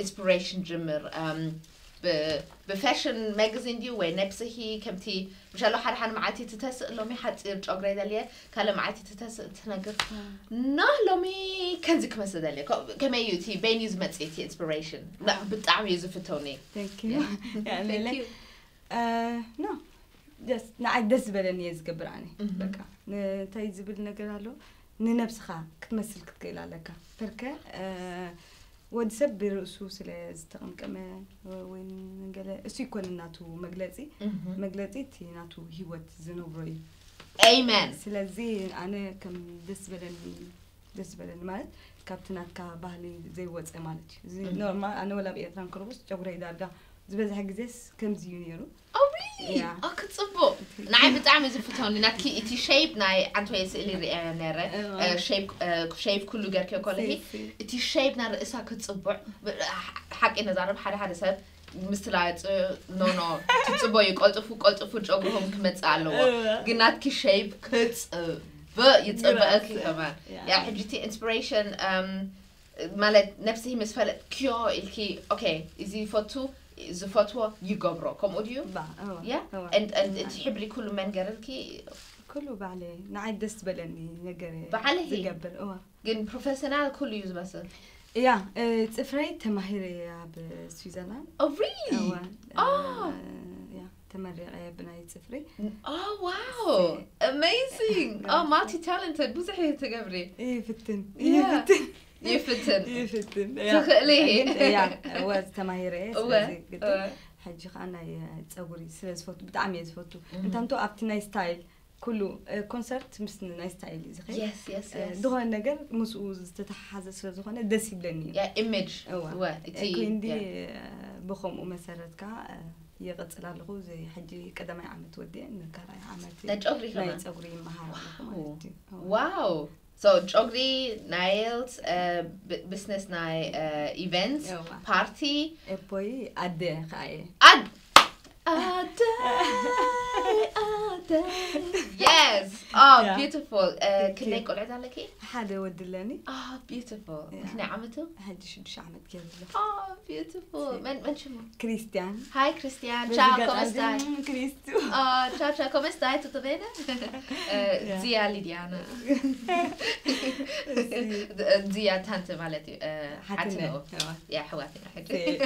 inspiration ጅምር? Um ብ ብፋሽን ማጋዚን ድዩ ወይ ነብስሂ ከምቲ ምሻሎ ሓደ ሓደ መዓልቲ ትተስእ፣ ሎሚ ሓጺር ጨጉረይ ደልየ፣ ካልእ መዓልቲ ትተስእ ትነግር፣ ና ሎሚ ከምዚ ክመስል ደልየ። ከ- ከመይ እዩ እቲ በይን እዩ ዝመጽእ እቲ inspiration? ና- ብጣዕሚ እዩ ዝፍተውኒ። Thank you. Yeah, Thank Lele. you. Uh, no. Just ንዓይ ደስ ዝበለኒ እየ ዝገብር ኣነ። በቃ እንታይ ዝብል ነገር ኣሎ፣ ንነብስኻ ክትመስል ክትክእል ኣለካ። ፐርከ ወዲ ሰብ ብርእሱ ስለ ዝተቐምቀመ ወይ ንገለ እሱ ይኮን እናቱ መግለጺ መግለጺ እቲ ናቱ ህይወት ዝነብሮ እዩ። Amen. ስለዚ ኣነ ከም ደስ ዝበለኒ ደስ ዝበለኒ ማለት ካብቲ ናትካ ባህሊ ዘይወፀ ማለት እዩ። እዚ ኖርማል ኣነ ወላ ኣብ ኤርትራን ክረቡስ ጨጉረይ ዳርጋ ዝበዝሐ ግዜስ ከምዚ እዩ ነይሩ። Oh really? Yeah. Oh ክጽቡቅ። ንዓይ ብጣዕሚ ዝፍተውኒ ናትኪ እቲ shape ናይ ዓንተወየ ስእሊ ርእያ ነረ። እዋ። እ፣ shape እ፣ shape ኩሉ ገርኪ ኮለሂ ሲ፣ ሲ። እቲ shape ናይ ርእሳ ክጽቡዕ ብ- ሓቂ ነዛረብ ሓደ ሓደ ሰብ ምስ ትላጽ no no ትጽቦ እዩ ቀልጥፉ ቀልጥፉ ጨጉርኩም ክመጽእ ኣለዎ። እዋ። ግን ናትኪ shape ክጽብቅ ይጽብቀኪ ይበስል። ከማን። Yeah. ያ ሕጂ እቲ inspiration um ማለት ነብስሂ ምስ ፈለጥክዮ ኢልኪ okay እዚ ፈቱ ዝፈትዎ ይገብሮ ከምኡ ድዩ? ባ እዋ፣ Yeah? እዋ። And and እቲ ሕብሪ ኩሉ መን ገርልኪ? ኩሉ ባዕለይ ንዓይ ደስ ዝበለኒ ነገር እየ ባዕለይ? ዝገብር እዋ። ግን professional ኩሉ እዩ ዝመስል። እያ እ፣ ጽፍረይ ተማሂረ እየ ኣብ ስዊዘርላንድ። Oh really? እዋ፣ Oh. እ፣ ያ ተመሪቐ እየ ብናይ ጽፍሪ። Oh wow. Amazing. Oh multi talented ብዙሕ እዩ ትገብሪ። ይፍትን Yeah. ይፍትን ይፍትን። ይፍትን ትኽእሊ። ግን እያ እወ ተማሂረ እየ። እወ፣ ስለዚ ግድን እወ። ሕጂ ከዓ ናይ እ፣ ፀጉሪ ስለ ዝፈቱ ብጣዕሚ እየ ዝፈቱ። እንታንቶ ኣብቲ ናይ ስታይል ኩሉ እ፣ ኮንሰርት ምስ ናይ ስታይል እዩ ዝኸይድ። Yes, yes, እ፣ yes. ዝኾነ ነገር ምስኡ ዝተተሓሓዘ ስለ ዝኾነ ደስ ይብለኒ እዩ። Yeah, image. እወ እወ፣ እቲ እኮ እንዲ yeah. እ፣ ብኸምኡ መሰረት ከዓ እ፣ ይቕፅል ኣለኹ። እዚ ሕጂ ቀዳማይ ዓመት ወዲአ ንካልኣይ ዓመት ናይ ጨጉሪ ናይ ከማን? ፀጉሪ ይመሃር ኣለኹ Wow. ማለት እዩ። እወ። Wow. So ጨጉሪ፣ nails፣ እ፣ ብ- business ናይ እ፣ events፣ እወ። party። ኤፖይ ኣደ ከዓ እየ። ኣድ ኣደ ኣደ። Yes. Oh Yeah. beautiful. እ፣ Thank you. ክንደይ ቆልዑት ኣለኪ? ሓደ ወዲ ኣለኒ። Oh beautiful. Yeah. ክንደይ ዓመቱ? ሕጂ ሽዱሽተ ዓመት ገይሩ ኣሎ። Oh beautiful. መን መን ሽሙ? ክሪስቲያን Hi Christian. በዚ Ciao, ኣጋጣሚ come stai? እም፣ ክሪስቱ Oh, ciao ciao, come stai? Tutto bene? Eh, Yeah. Zia Lidiana. Zia tante ማለት እዩ። Eh, ሓትነ ሓትንኡ። እዋ። Yeah, ኣሕዋትና ሕጂ። ሲ-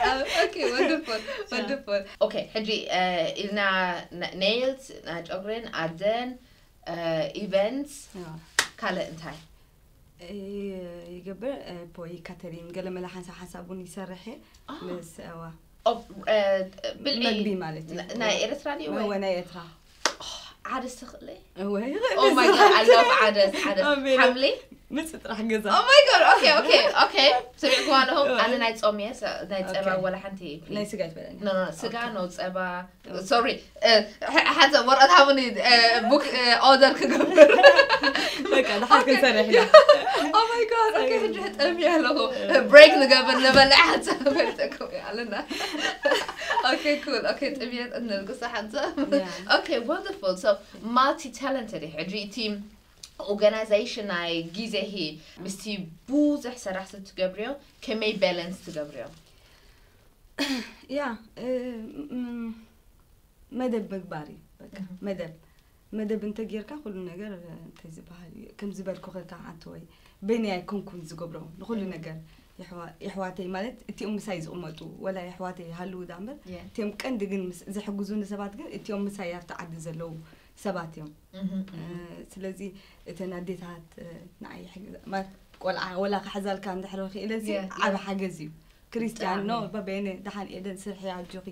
Oh, okay, wonderful, wonderful. Okay, ሕጂ eh, ኢልና ና- nails፣ ናይ ጨጉርን ኣደን፣ eh, events፣ እዋ። ካልእ እንታይ? እ፣ ይገብር እ፣ ፖይ ካተሪን ገለመለ ሓንሳብ ሓንሳብ እውን ይሰርሕ እየ። Ah. ምስ እዋ Oh, eh, ብልዒ መግቢ ማለት እዩ። ና- ናይ ኤርትራ ድዩ ወይ? እወ ናይ ኤርትራ። ዓደስ ትኽእሊ? እወ Oh my god, I love ዓደስ፣ ዓደስ። ኣሜን። ሓምሊ? ምጽ ጥራሕ ገዛ። Oh my god, okay, okay, okay. ሰሚዕክዋ ኣለኹም? ኣነ ናይ ጾም እየ፣ ሰ- ናይ ጸባ Okay. ወላ ሓንቲ። ናይ ስጋ ይትበለኒ። No, no, no, ስጋ Okay. no ጸባ። Sorry. እ፣ ሐ- ሓንሳብ ወረቐት ሃቡኒ፣ እ፣ book፣ እ፣ order ክገብር። በቃ፣ ድሓር ክንሰርሕ ኢና። Oh my god, okay፣ ሕጂ ጠምየ ኣለኹ። Break ንገብር፣ ንበልዕ ሓንሳብ ከይጠቅም ኣለና። Okay, cool. Okay፣ ጥምየት እንልግሳ ሓንሳብ። Yeah. Okay, wonderful. So, multi talented እዩ። ሕጂ እቲ organization ናይ ግዜሂ ምስቲ ብዙሕ ሰራሕቲ ትገብርዮ ከመይ balance ትገብርዮ? ያ፣ እ፣ ም- መደብ ምግባር እዩ። በቃ፣ እህ። መደብ፣ መደብ እንተጌርካ ኩሉ ነገር፣ እ፣ እንታይ ዝበሃል እዩ? ከም ዝበልኩ ከካ ዓንተወይ፣ በይነይ ኣይኮንኩን ዝገብሮ ንኩሉ እህ። ነገር። የሕዋ-፣ የሕዋተይ ማለት እቲኦም ምሳይ ዝቕመጡ፣ ወላ የሕዋተይ ይሃልዉ ዳ እምበር፣ Yeah. እቲኦም ቀንዲ ግን ምስ-፣ ዝሕግዙኒ ሰባት ግን እቲኦም ምሳይ ኣብቲ ዓዲ ዘለዉ ሰባት እዮም። እህ፣ እ፣ እህ። ስለዚ እተን ኣዴታት፣ እ፣ ንዓይ ይሕግዛ-፣ ማለት ቆልዓ ወላ ክሕዛልካ እንድሕር ክኢለሲ Yeah, ዓቢ yeah. ሓገዝ እዩ። ክርስቲያን ብጣዕሚ። ኖ ባበይነ ደሓን ኤደን ስርሒ ኣጆኺ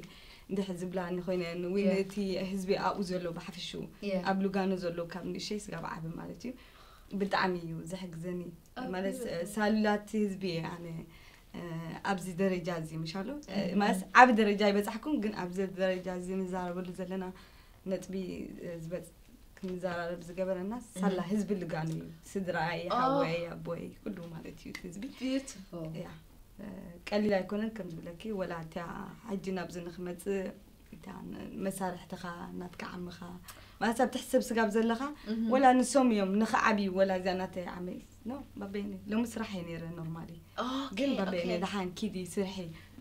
እንድሕር ዝብላኒ ኮይነን ወይ Yeah. ነቲ ህዝቢ ኣብኡ ዘሎ ብሓፈሽኡ Yeah. ኣብ ሉጋኖ ዘሎ ካብ ንእሸይ ስጋብ ዓቢ ማለት እዩ ብጣዕሚ እዩ ዝሕግዘኒ። Oh, ማለት beautiful. ሳሉላት ህዝቢ እየ ኣነ እ፣ ኣብዚ ደረጃ እዚ ምሻሉ እ፣ Mhm. ማለት ዓቢ ደረጃ ይበጻሕኩም ግን ኣብዚ ደረጃ እዚ ንዛረበሉ ዘለና ነጥቢ እ፣ ዝበጽ ክንዘራረብ ዝገበረና ሳላ Mhm. ህዝቢ ልጋኑ እዩ። ስድራይ Oh. ሓወይ ኣቦይ ኩሉ ማለት እዩ እቲ ህዝቢ Beautiful. ያ እ፣ ቀሊል ኣይኮነን ከም ዝብለኪ ወላ እቲያ ሕጂ ናብዚ ንክመጽእ እታ ን- መሳርሕትኻ ናትካ ዓምኻ ማለት ኣብቲ ሕሰብ ስጋብ ዘለኻ Mhm. ወላ ንሶም እዮም ንኽዓብዩ ወላ እዚኣ ናተይ ዓመይ ኖ ባበይነ ሎሚ ስራሕ እየ ነይረ ኖርማሊ ግን Okay, ባበይነ okay. ደሓን ኪዲ ስርሒ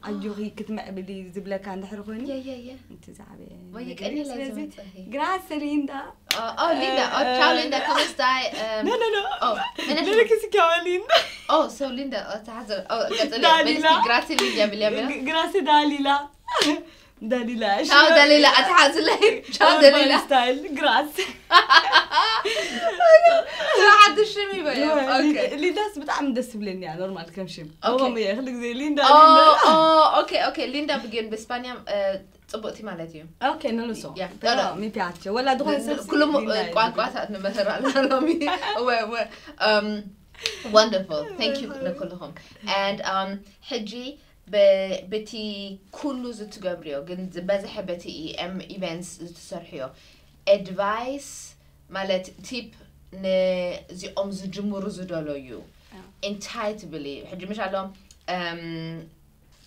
ኣጆኺ ክትምዕብሊ ዝብለካ እንድሕር ኮይኑ Yeah, yeah, yeah. እቲ ዝዓበየ ወይ ነገር ቀሊል እዩ። ስለዚ ኣይዘመጸ ይሄ። ግራስ ሊንዳ Oh, oh, Linda. Oh, ciao, Linda. ¿Cómo está? Um, No, no, no. Oh, ምን Dile que se llama Linda. Oh, so Linda. Oh, تحزن. Oh, ቀጽሊ. ዳሊላ። Grazie, Linda. Bilya, bilya. Grazie Dalila. Dalila. Ciao, Dalila. أتحزن. Ciao, Dalila. Style. Grazie. حد الشمي بيا. Okay. ሊንዳስ ብጣዕሚ ደስ ትብለኒ እያ ኖርማል ከም ሽም Okay. ሮም እየ ክሉ ግዜ ሊንዳ Oh, ሊንዳ oh, okay, okay. Linda begin بإسبانيا. Uh, ጽቡቅቲ ማለት እዩ. ኦኬ ኖ ኖ ሶ Yeah, pero no, no. mi piace ወላ ዝኾነ ሰብ ኩሎም ሊንዳ እዩ። ቋንቋታት ንመህር ኣለና ሎሚ። እወ፣ እወ። Um, wonderful. Thank you ንኩልኹም. And um, ሕጂ ብ- በቲ ኩሉ ዝትገብርዮ ግን ዝበዝሐ በቲ EM events ዝትሰርሕዮ advice ማለት tip ነዚኦም ዝጅምሩ ዝደለዩ ኣዎ። እንታይ ትብሊ? ሕጂ ምሽ ኣሎ um,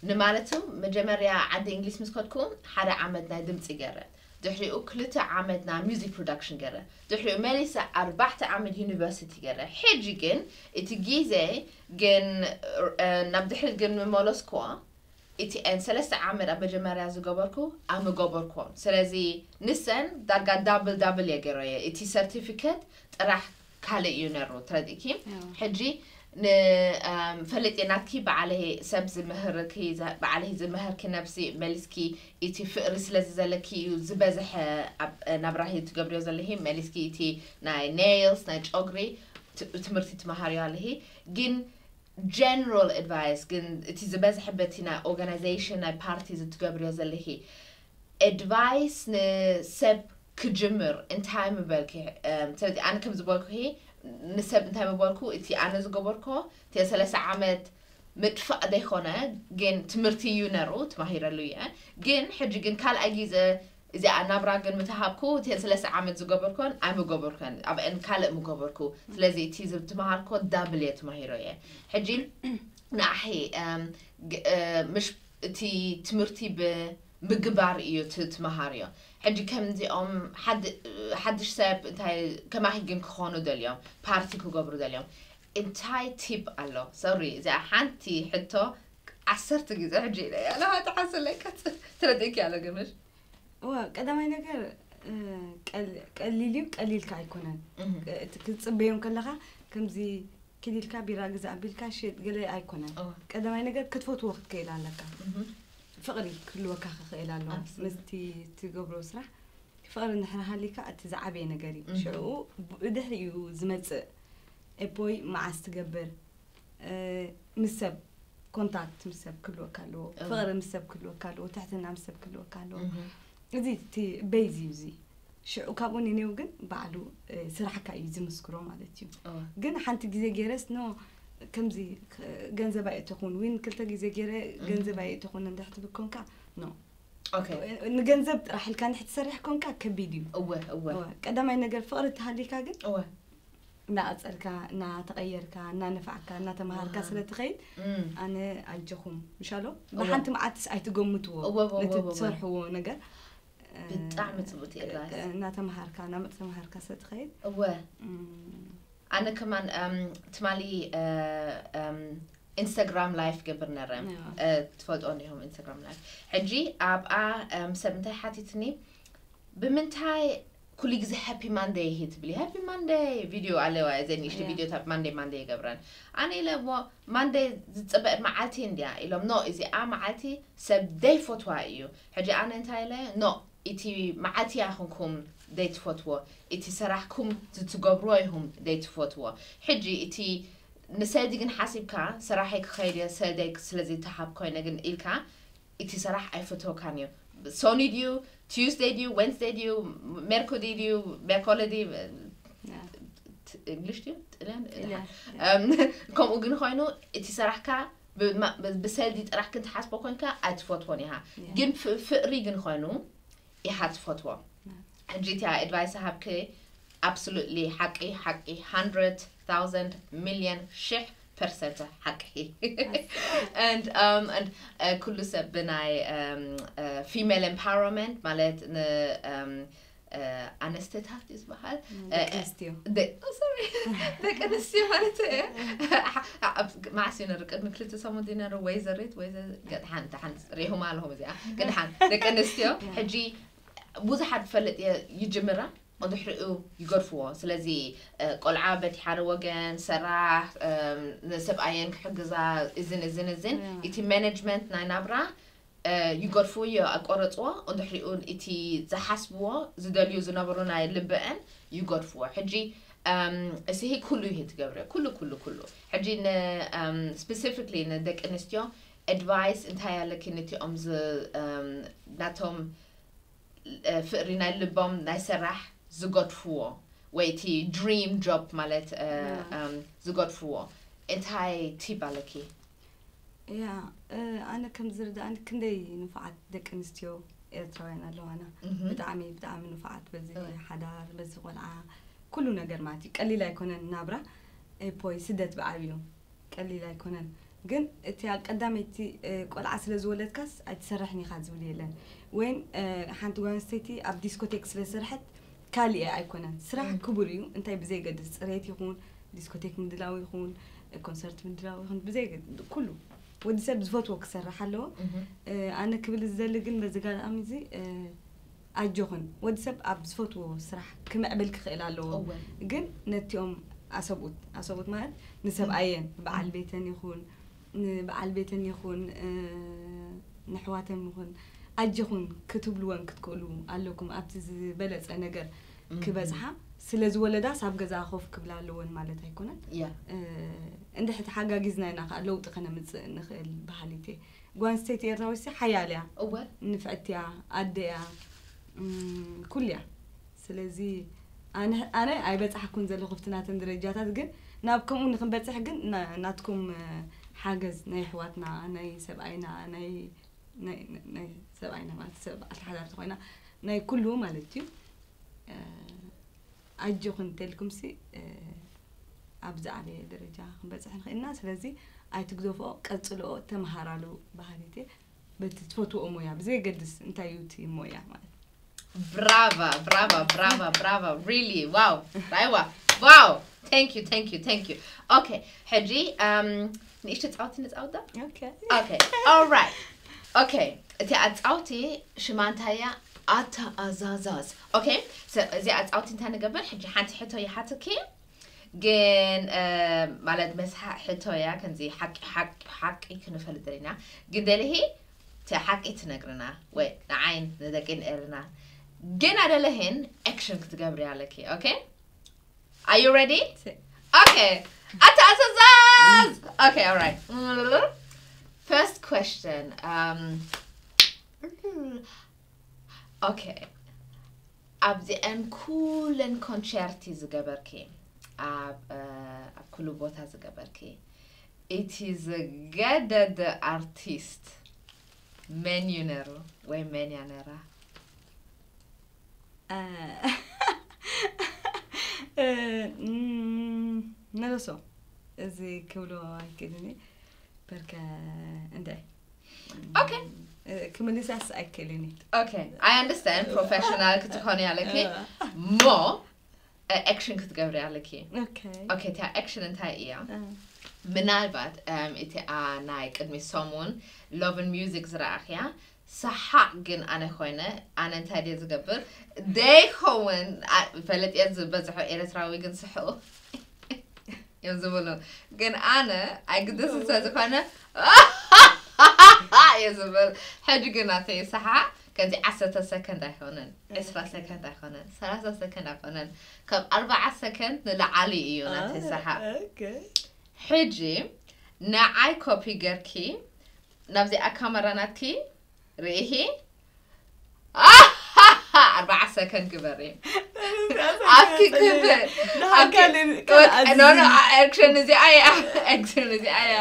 ንማለቱ መጀመርያ ዓዲ እንግሊዝ ምስ ከድኩ ሓደ ዓመት ናይ ድምፂ ገረ ድሕሪኡ ክልተ ዓመት ናይ music production ገረ ድሕሪኡ መሊሰ ኣርባዕተ ዓመት university ገረ ሕጂ ግን እቲ ግዜ ግን እ፣ ናብ ድሕሪት ግን ምመለስኩዋ እቲ ን ሰለስተ ዓመት ኣብ መጀመርያ ዝገበርኩ ኣምገበርኩዎም ስለዚ ንሰን ዳርጋ double double እየ ገይረዮ እቲ certificate ጥራሕ ካልእ እዩ ነሩ ትረዲእኪ ኣዎ። ሕጂ ን um, ፈለጥ ናትኪ በዓለይ ሰብ ዝምህርኪ ዘ- በዓለይ ዝምህርኪ ነብሲ መሊስኪ እቲ ፍቅሪ ስለዚ ዘለኪ እዩ ዝበዝሐ ኣብ ናብራሂ ትገብርዮ ዘለሂ መሊስኪ እቲ ናይ nails ናይ ጨጉሪ ት- ትምህርቲ ትመሃርዮ ኣለሂ ግን general advice ግን እቲ ዝበዝሐ በቲ ናይ organization ናይ party ዝትገብርዮ ዘለሂ advice ንሰብ ክጅምር እንታይ ምበልኪ እም፣ ስለዚ ኣነ ከም ዝበልኩ ንሰብ እንታይ ምበልኩ እቲ ኣነ ዝገበርኮ እቲ ሰለስተ ዓመት ምጥፋእ ዘይኮነ ግን ትምህርቲ እዩ ነሩ ተማሂረሉ እየ ግን ሕጂ ግን ካልኣይ ግዜ እዚኣ ናብራ ግን ምተሃብኩ እቲ ሰለስተ ዓመት ዝገበርኮን ኣይምገበርኮን ኣብአን ካልእ ምገበርኩ ስለዚ እቲ ዝትመሃርኮ double እየ ተማሂሮ እየ ሕጂ ንኣሒ እም፣ ግ- እ፣ ምሽ እቲ ትምህርቲ ብምግባር እዩ ት- ትመሃርዮ ሕጂ ከምዚኦም ሓድ- ሓድሽ ሰብ እንታይ ከማኺ ግን ክኾኑ ደልዮም party ክገብሩ ደልዮም እንታይ tip ኣሎ sorry እዚኣ ሓንቲ ሕቶ ዓሰርተ ግዜ ሕጂ ኢለ ኣለዋ ተሓስለካ ትረድእኪ ኣሎ ግምሽ እዋ ቀዳማይ ነገር እ፣ ቀል- ቀሊል እዩ ቀሊልካ ኣይኮነን እህ፣ እቲ ክትፅበዮም ከለኻ ከምዚ ኪዲልካ ቢራ ግዛ ኣቢልካ ሽጥ ገለ ኣይኮነን እዋ፣ ቀዳማይ ነገር ክትፈትዎ ክትክእል ኣለካ እህ፣ ፍቕሪ ክህልወካ ክኽእል ኣለዎ Absolutely. ምስቲ ትገብሮ ስራሕ ፍቕሪ እንድሕር ሃሊካ እቲ ዝዓበየ ነገር እዩ Mhm. ሽዕኡ ብድሕሪ እዩ ዝመፅእ ኤፖይ መዓስ ትገብር እ፣ ምስ ሰብ ኮንታክት ምስ ሰብ ክህልወካ ኣለዎ እዎ። ፍቕሪ ምስ ሰብ ክህልወካ ኣለዎ ትሕትና ምስ ሰብ ክህልወካ ኣለዎ እህ፣ እዚ እቲ ቤዝ እዩ እዚ ሽዑ ካብኡ ንኔው ግን ባዕሉ እ፣ ስራሕካ እዩ ዝምስክሮ ማለት እዩ እዋ፣ ግን ሓንቲ ግዜ ገይረስ ኖ ከምዚ ክ- ገንዘብ ኣየእተኹን ዊን ክልተ ግዜ ገይረ ገንዘብ ኣየእተኹን እንድሕር ትብል ኮንካ ኖ okay፣ ንገንዘብ ጥራሕ ኢልካ እንድሕር ትሰርሕ ኮንካ ከቢድ እዩ እወ፣ እወ፣ እወ፣ ቀዳማይ ነገር ፍቕሪ ተሃሊካ ግን እወ፣ እናቐፀልካ እናተቐየርካ እናነፋዕካ እናተመሃርካ ዋው። ስለ ትኸይድ እም፣ ኣነ ኣጀኹም ምሻሎ እወ። ብሓንቲ መዓልትስ ኣይትገምትዎ እወ፣ እወ፣ ነቲ እወ፣ እወ። ትሰርሕዎ ነገር ብጣዕሚ ጽቡቅ advice። እናተምሃርካ እናመፅ ተምሃርካ ስለ ትኸይድ እወ፣ እም፣ ኣነ ከማን እም፣ ትማሊ እ፣ እም፣ ኢንስታግራም ላይፍ ገብር ነረ እያ። እ፣ ትፈልጦ እንዲኹም ኢንስታግራም ላይፍ ሕጂ ኣብኣ እም፣ ሰብ እንታይ ሓቲትኒ ብምንታይ ኩሉ ግዜ ሃፒ ማንደይ ይሂ ትብሊ ሃፒ ማንደይ ቪድዮ ኣለዋ እዘን ንእሽቶ እያ። ቪዲዮታት ማንደይ ማንደይ ይገብረን ኣነ ኢለ እሞ ማንደይ ዝፅበ መዓልቲ እንድያ ኢሎም ኖ እዚኣ መዓልቲ ሰብ ደይፈትዋ እዩ ሕጂ ኣነ እንታይ ኢለ ኖ እቲ መዓልቲ ያኹንኩም ደይትፈትዎ እቲ ሰራሕኩም ዝትገብርዎ ይኹም ደይትፈትዎ ሕጂ እቲ ንሰልዲ ግን ሓሲብካ፣ ስራሐይ ክኸይድ እየ፣ ሰልደይ ስለ ዘይተሃብ ኮይነ ግን ኢልካ፣ እቲ ስራሕ ኣይፈተወካን እዩ። ሶኒ ድዩ፣ ቲዩስደይ ድዩ፣ ዌንስደይ ድዩ፣ ሜርኩሪ ድዩ፣ ሜርኮለ ድዩ፣ እንግሊሽ ድዩ ጥልያን? ከምኡ ግን ኮይኑ፣ እቲ ስራሕካ ብሰልዲ ጥራሕ ክንትሓስቦ ኮንካ ኣይትፈትዎን ኢኻ። ግን ፍቅሪ ግን ኮይኑ ኢኻ ትፈትዎ። ሕጂ እቲኣ ኣድቫይስ ሃብክ፣ ኣብሶሉትሊ ሓቂ ሓቂ፣ hundred thousand ሚልዮን ሽሕ ፐርሰንት ሓቂ። And um and ኩሉ ሰብ ብናይ ፊሜል ኤምፓወርመንት ማለት ን ኣነስተታት እዩ ዝበሃል። ደቂ ኣንስትዮ። ደቂ ኣንስትዮ ማለት እዩ። መዓስ እዩ ነሩ? ቅድሚ ክልተ ሰሙን ድዩ ነሩ? ወይዘሪት ወይዘ ገጥሓን ተሓን ሪሁማ ኣለኹም እዚኣ ገድሓን ደቂ ኣንስትዮ ሕጂ ብዙሓት ዝፈልጥ ይጅምራ ድሕሪኡ ይገድፍዎ። ስለዚ ቆልዓ በቲ ሓደ ወገን ሰራሕ፣ ንሰብኣየን ክሕግዛ፣ እዝን እዝን እዝን እቲ ማኔጅመንት ናይ ናብራ ይገድፍዎ፣ ኣቆረፅዎ። እንድሕሪኡ እቲ ዝሓስብዎ ዝደልዩ ዝነበሩ ናይ ልብአን ይገድፍዎ። ሕጂ እስሂ ኩሉ ይሄ ትገብረ ኩሉ ኩሉ ኩሉ ሕጂ ስፔሲፊክሊ ንደቂ ኣንስትዮ ኣድቫይስ እንታይ ኣለኪ ነቲኦም ናቶም ፍቅሪ ናይ ልቦም ናይ ሰራሕ ዝገድፍዎ ወይ እቲ ድሪም ጆብ ማለት ዝገድፍዎ እንታይ ቲፕ ኣለኪ? ያ ኣነ ከም ዝርዳእኒ ክንደይ ንፉዓት ደቂ ኣንስትዮ ኤርትራውያን ኣለዋና። ብጣዕሚ ብጣዕሚ ንፉዓት በዚ ሓዳር በዚ ቆልዓ ኩሉ ነገር ማለት እዩ። ቀሊል ኣይኮነን ናብራ። ፖይ ስደት ብዓብዩ ቀሊል ኣይኮነን። ግን እቲ ኣብ ቀዳመይቲ ቆልዓ ስለ ዝወለድካስ ኣይትሰርሕን ኢኻ ዝብል የለን። ወይን ሓንቲ ጓል ኣንስተይቲ ኣብ ዲስኮቴክ ስለ ዝሰርሐት ካሊእ ኣይኮነን። ስራሕ ክቡር እዩ። እንታይ ብዘይገድስ ጽሬት ይኹን ዲስኮቴክ ምድላው ይኹን ኮንሰርት ምድላው ይኹን ብዘይገድስ ኩሉ ወዲ ሰብ ዝፈትዎ ክሰርሕ ኣለዎ። ኣነ ክብል ዝደሊ ግን በዚ ኣጋጣሚ እዚ ኣጆኽን ወዲ ሰብ ኣብ ዝፈትዎ ስራሕ ክምዕብል ክኽእል ኣለዎ። ግን ነቲኦም ኣሰብኡት ኣሰብኡት ማለት ንሰብኣየን በዓል ቤተን ይኹን ንበዓል ቤተን ይኹን ንኣሕዋተን ይኹን ኣጆኽን ክትብልወን ክትክእሉ ኣለኩም። ኣብቲ ዝበለፀ ነገር ክበፅሓ ስለ ዝወለዳስ ኣብ ገዛኣ ኮፍ ክብላ ኣለወን ማለት ኣይኮነን። እንድሕር ተሓጋጊዝና ኢና ከዓ ለውጢ ከነምፅእ ንኽእል በሃሊት እየ። ጓል ኣንስተይቲ ኤርትራዊትሲ ሓያል እያ፣ ንፍዕቲ እያ፣ ኣደ እያ፣ ኩሉ እያ። ስለዚ ኣነ ኣይበፃሕኩን ዘለኹ ኣብቲ ናተን ደረጃታት፣ ግን ናብ ከምኡ ንክንበፅሕ ግን ናትኩም ሓገዝ ናይ ኣሕዋትና ናይ ሰብኣይና ናይ ናይ ሰብኣይና ማለት ሰብ ኣተሓዳርቲ ኮይና ናይ ኩሉ ማለት እዩ። ኣጆኽን እንተልኩምሲ ኣብ ዝዓበየ ደረጃ ክንበፅሕ ንኽእል ኢና። ስለዚ ኣይትግደፍኦ፣ ቀፅልኦ፣ ተምሃራሉ በሃሊት እየ። በቲ ትፈትዎ ሞያ ብዘየገድስ እንታይ እዩ እቲ ሞያ ማለት ብራቫ ብራቫ ብራቫ ብራቫ ሪሊ ዋው ራይዋ ዋው thank you thank you thank you okay ሕጂ ንእሽቶ ፃውቲ ንፃውታ okay okay all right okay እቲ ኣፃውቲ ሽማ እንታይ እያ ኣተኣዛዛዝ okay እዚኣ ፃውቲ እንታይ ንገብር ሕጂ ሓንቲ ሕቶ ይሓትኪ ግን ማለት መስሓ ሕቶ እያ ከምዚ ሓቂ ሓቂ ሓቂ ክንፈልጥ ደሊና ግን ደልሂ እቲ ሓቂ ትነግርና ወይ ንዓይን ንደቂን ኤርና ግን ኣደለህን action ክትገብሪ ኣለኪ okay are you ready okay ኣተኣዛዛዝ okay all right first question um okay ኣብዚአን ኩለን ኮንቸርቲ ዝገበርኪ ኣብ ኣብ ኩሉ ቦታ ዝገበርኪ እቲ ዘገደደ ኣርቲስት መን እዩ ነሩ ወይ መን እያ ነራ? ነለሶ እዚ ክብሎ ኣይክእልን በርከ እንደ okay ክምልሳስ ኣይክእልን okay I understand professional ክትኾኒ ኣለኪ ሞ action ክትገብሪ ኣለኪ okay እታ action እንታይ እያ ምናልባት እቲኣ ናይ ቅድሚ ሰሙን love and music ዝረኣኽያ ሰሓቕ ግን ኣነ ኮይነ ኣነ እንታይ ድየ ዝገብር ደይኸውን ፈለጥ እየ ዝበዝሖ ኤርትራዊ ግን ስሕቑ እዮም ዝብሉ ግን ኣነ ኣይግደስን ስለ ዝኾነ እየ ዝብል ሕጂ ግን ናተይ ሰሓቕ ከምዚ ዓሰርተ ሰከንድ ኣይኮነን ዕስራ ሰከንድ ኣይኮነን ሰላሳ ሰከንድ ኣይኮነን ካብ ኣርባዓ ሰከንድ ንላዓሊ እዩ ናተይ ሰሓቕ ሕጂ ንዓይ ኮፒ ገርኪ ናብዚኣ ካመራ ናትኪ ርኢኺ። ኣርባዓ ሰከንድ ግበሪ። ኣፍኪ ክፍት። ኣፍኪ ወጥ- ኖ፣ ኖ፣ ኣክሽን እዚኣ እያ። ኣክሽን እዚኣ እያ።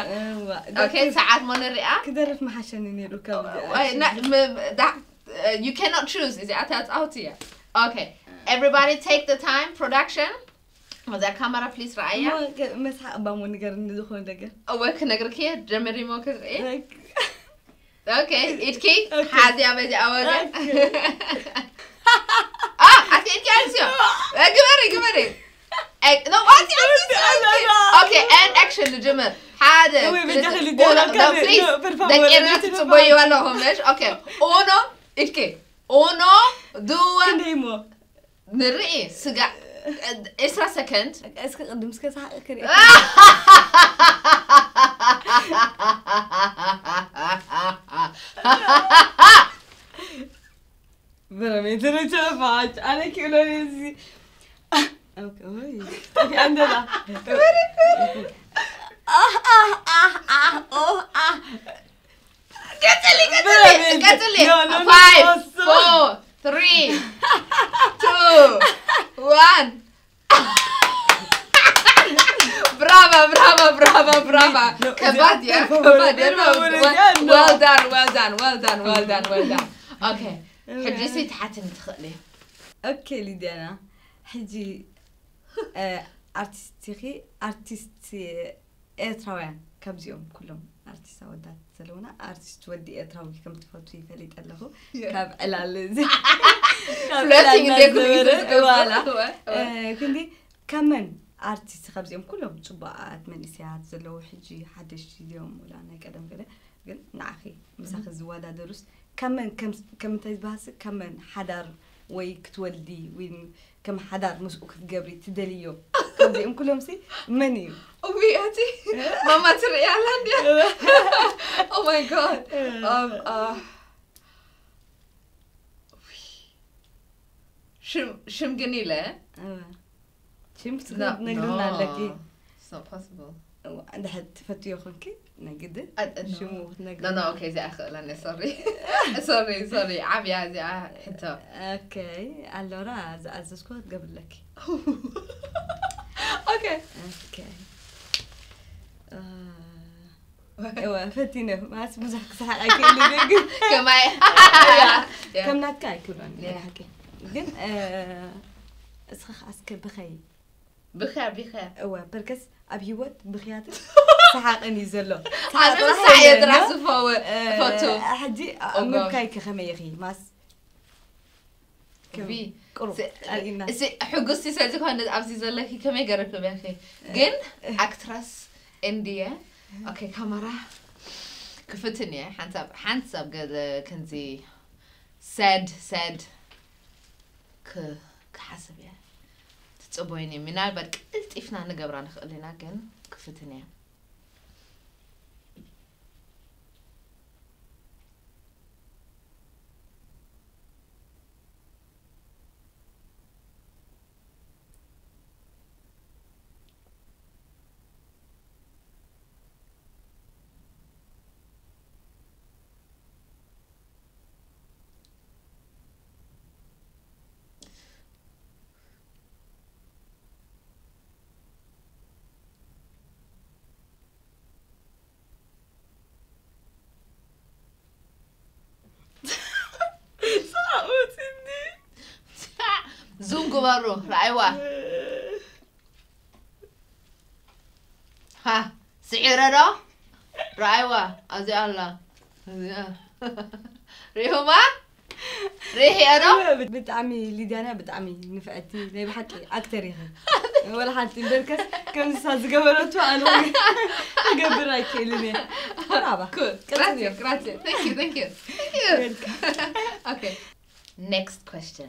ኦኬ፣ ሰዓት ሞ ንሪኣ። ክደርፍ መሓሸኒ ነይሩ ካብ ወይ፣ ና- ም- ዳ- you cannot choose። እዚኣ ተፃውቲ እያ። Okay, everybody take the time. Production. እዛ ካሜራ please ረኣያ። መስሓቅ እባ ሞ ንገርኒ ዝኾነ ነገር። እወ ክነግርኪ እየ። ጀምሪ ሞ ክትርኢ። Like- Okay, ኢድኪ Okay. ሓዝያ በዚኣ ወገን። Okay. ኣ ኣቲ ኢድኪ ኣንስዮ። ግበሪ ግበሪ። No, what? Okay, and action ንጅምር። ሓደ ወይ ክልተ- በጃኺ ልጀምር። ኡኖ፣ no, please. No, per favor, ደቂ ኤርትራ ልጀምር። ትጽበዩ ኣለኹም። እሺ? Okay. ኡኖ፣ ኢድኪ። ኡኖ፣ ዱወ፣ ክንደይ ሞ? ንርኢ። ስጋ፣ ዕስራ ሰከንድ። እስኪ ቅድም እስከ ሰሓቅ ክርኢ። ብረመይ ተረቸፋች ኣነ ኪሎ እዚ። Okay, ወይ። Okay, እንደዛ። ቀጽሊ፣ ቀጽሊ፣ ብረመይ፣ ቀጽሊ። no, no, no, Five, no, no. Four, three, two, one. ብራቫ፣ ብራቫ፣ ብራቫ፣ ብራቫ። No, ከባድ እዚ እያ፣ ኣትፈ ከባድ እያ። ወረደ፣ No, ወረደ፣ well- no. Well done, well done, well done, well done, well done. Okay. ሕጂ ሲ ትሓትኒ ትኽእሊ። Okay, ሊድያና፣ ሕጂ፣ እ፣ ኣርቲስት ኢኺ፣ ኣርቲስት ኤርትራውያን ካብዚኦም ኩሎም ኣርቲስት ኣወዳት ዘለውና፣ ኣርቲስት ወዲ ኤርትራዊ ከም ትፈቱ ይፈልጥ ኣለኹ። Yeah. ካብ ዕላል እዚ፣ ካብ Flirting ዕላልና እንደ ኩሉ ግዜ ዝነበረ ዝገብር። ዋላ። እወ፣ እወ። እ፣ ክንዲ ካብ መን ኣርቲስት ካብዚኦም ኩሎም ጽቡቓት መንእሰያት ዘለዉ፣ ሕጂ ሓደሽቲ ድዮም ወላ ናይ ቀደም ገለ፣ ግን ንዓኺ ምሳኺ ዝወዳደሩስ ካብ መን ከም፣ ከም እንታይ ዝበሃልሲ፣ ካብ መን ሓዳር ወይ ክትወልዲ ወይ ከም ሓዳር ምስኡ ክትገብሪ ትደልዮ ካብዚኦም ኩሎምሲ መን እዩ? እውይ፣ እቲ ማማ ትርኢ ኣላ እንድያ። Oh my God. Um, uh, ሽም፣ ሽም ግን ኢለ። እወ። ሽም No, ክትነግርና no. ኣለኪ። It's not possible. እወ፣ እንድሕር ትፈትዮ ኮንኪ፣ ናይ ግድን I- I- no. ሽሙ ክትነግሪ። No, no, okay, እዚኣ ክእለኒ። Sorry. Sorry, sorry. ዓብያ እዚኣ ሕቶ። Okay፣ ኣሎራ ዝኣዘዝኩ ክትገብርለኪ። Okay. Okay። እ፣ እወ፣ ፈቲነ። ማስ ብዙሕ ክስሓቅ ኣይክእልን እየ፣ ግን ከማይ። Yeah. ከም ናትካ ኣይክብሎን Yeah. ሓቂ። ግን፣ እ፣ እስኻ ከኣ እስከ ብኸይ። ብኸያ፣ ብኸያ። እወ፣ በርከስ ኣብ ህይወት ብኽያትን ሰሓቕን እዩ ዘሎ። ኣነ ጥራሕ ምሳሕ እየ የለን፣ ጥራሕ no? ዝፈው-፣ እ፣ እፈቱ። ሕጂ Oh, ኣብ gosh. ምብካይ ከ ከመይ ኢኺ? ማስ ከም ቢ-፣ ቁሩብ ስ-፣ ኣርእይና። እስ-፣ ሕጉስቲ ስለ ዝኾነ ኣብዚ ዘለኪ ከመይ ገረክብ ኢኺ? ግን ኣክትረስ እንድየ። ኦኬ፣ ካሜራ ክፍትን እየ። ሓንሳብ፣ ሓንሳብ ገለ ከምዚ sad፣ sad ክ-፣ ክሓስብ እየ። ትጽበዩኒ። ምናልባት ቀልጢፍና ንገብራ ንኽእል ኢና፣ ግን ክፍትን እየ። ዙም ግበሩ፣ ረኣይዋ። ሃ፣ ስዒረ ዶ? ረኣይዋ፣ ኣብዚኣ ኣላ። ኣብዚኣ። ሪኢኹማ? ሪኢኽያ ዶ? ብጣዕሚ ሊድያና ብጣዕሚ ንፍዕቲ ናይ ብሓቂ ኣክተር ኢኺ። ወላ ሓንቲ እምበርከስ ከምዚ ሳ ዝገበረቱ ኣነ ክገብር ኣይክእልን እየ። ብራባ። Cool. ቀጽልዮ። Grazie, grazie. Thank you, thank you. Thank you. Welcome. Okay. Next question.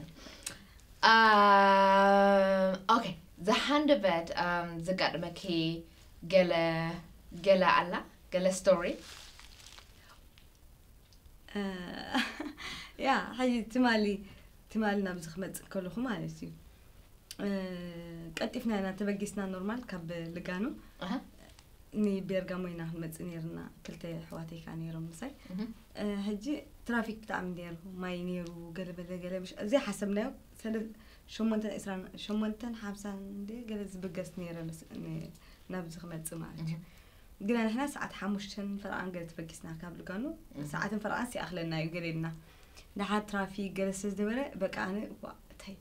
Um, okay. ዝሃንደበት፣ um, ዘጋጠመኪ ገለ፣ ገለ ኣላ? ገለ ስቶሪ? እ፣ ያ፣ ሕጂ ትማሊ፣ ትማሊ ናብዚ ክመጽእ ከለኹ ማለት እዩ። እ፣ ቀልጢፍና ኢና ተበጊስና ኖርማል ካብ ልጋኖ። ኣሃ። ንቤርጋሞ ኢና ክንመጽእ ነይርና፣ ክልተ ኣሕዋተይ ከኣ ነይሮም ምሳይ። ሕጂ ትራፊክ ብጣዕሚ ነይሩ፣ ማይ ነይሩ፣ ገለ በለ ገለ፣ ዘይሓሰብናዮ ሸሞንተን ዕስራን ሸሞንተን ሓምሳን እንደ ገለ ዝብገስ ነይረ ናብዚ ክመጽእ ማለት እዩ። ግና ንሕና ሰዓት ሓሙሽተን ፈረቓን ገለ ተበጊስና ካብ ልጋኑ። ሰዓትን ፈረቓን ሲኣኽለና እዩ ገለ ኢልና፣ ደሓር ትራፊክ ገለ ስለ ዝነበረ፣ በቃ ኣነ ዋ እንታይ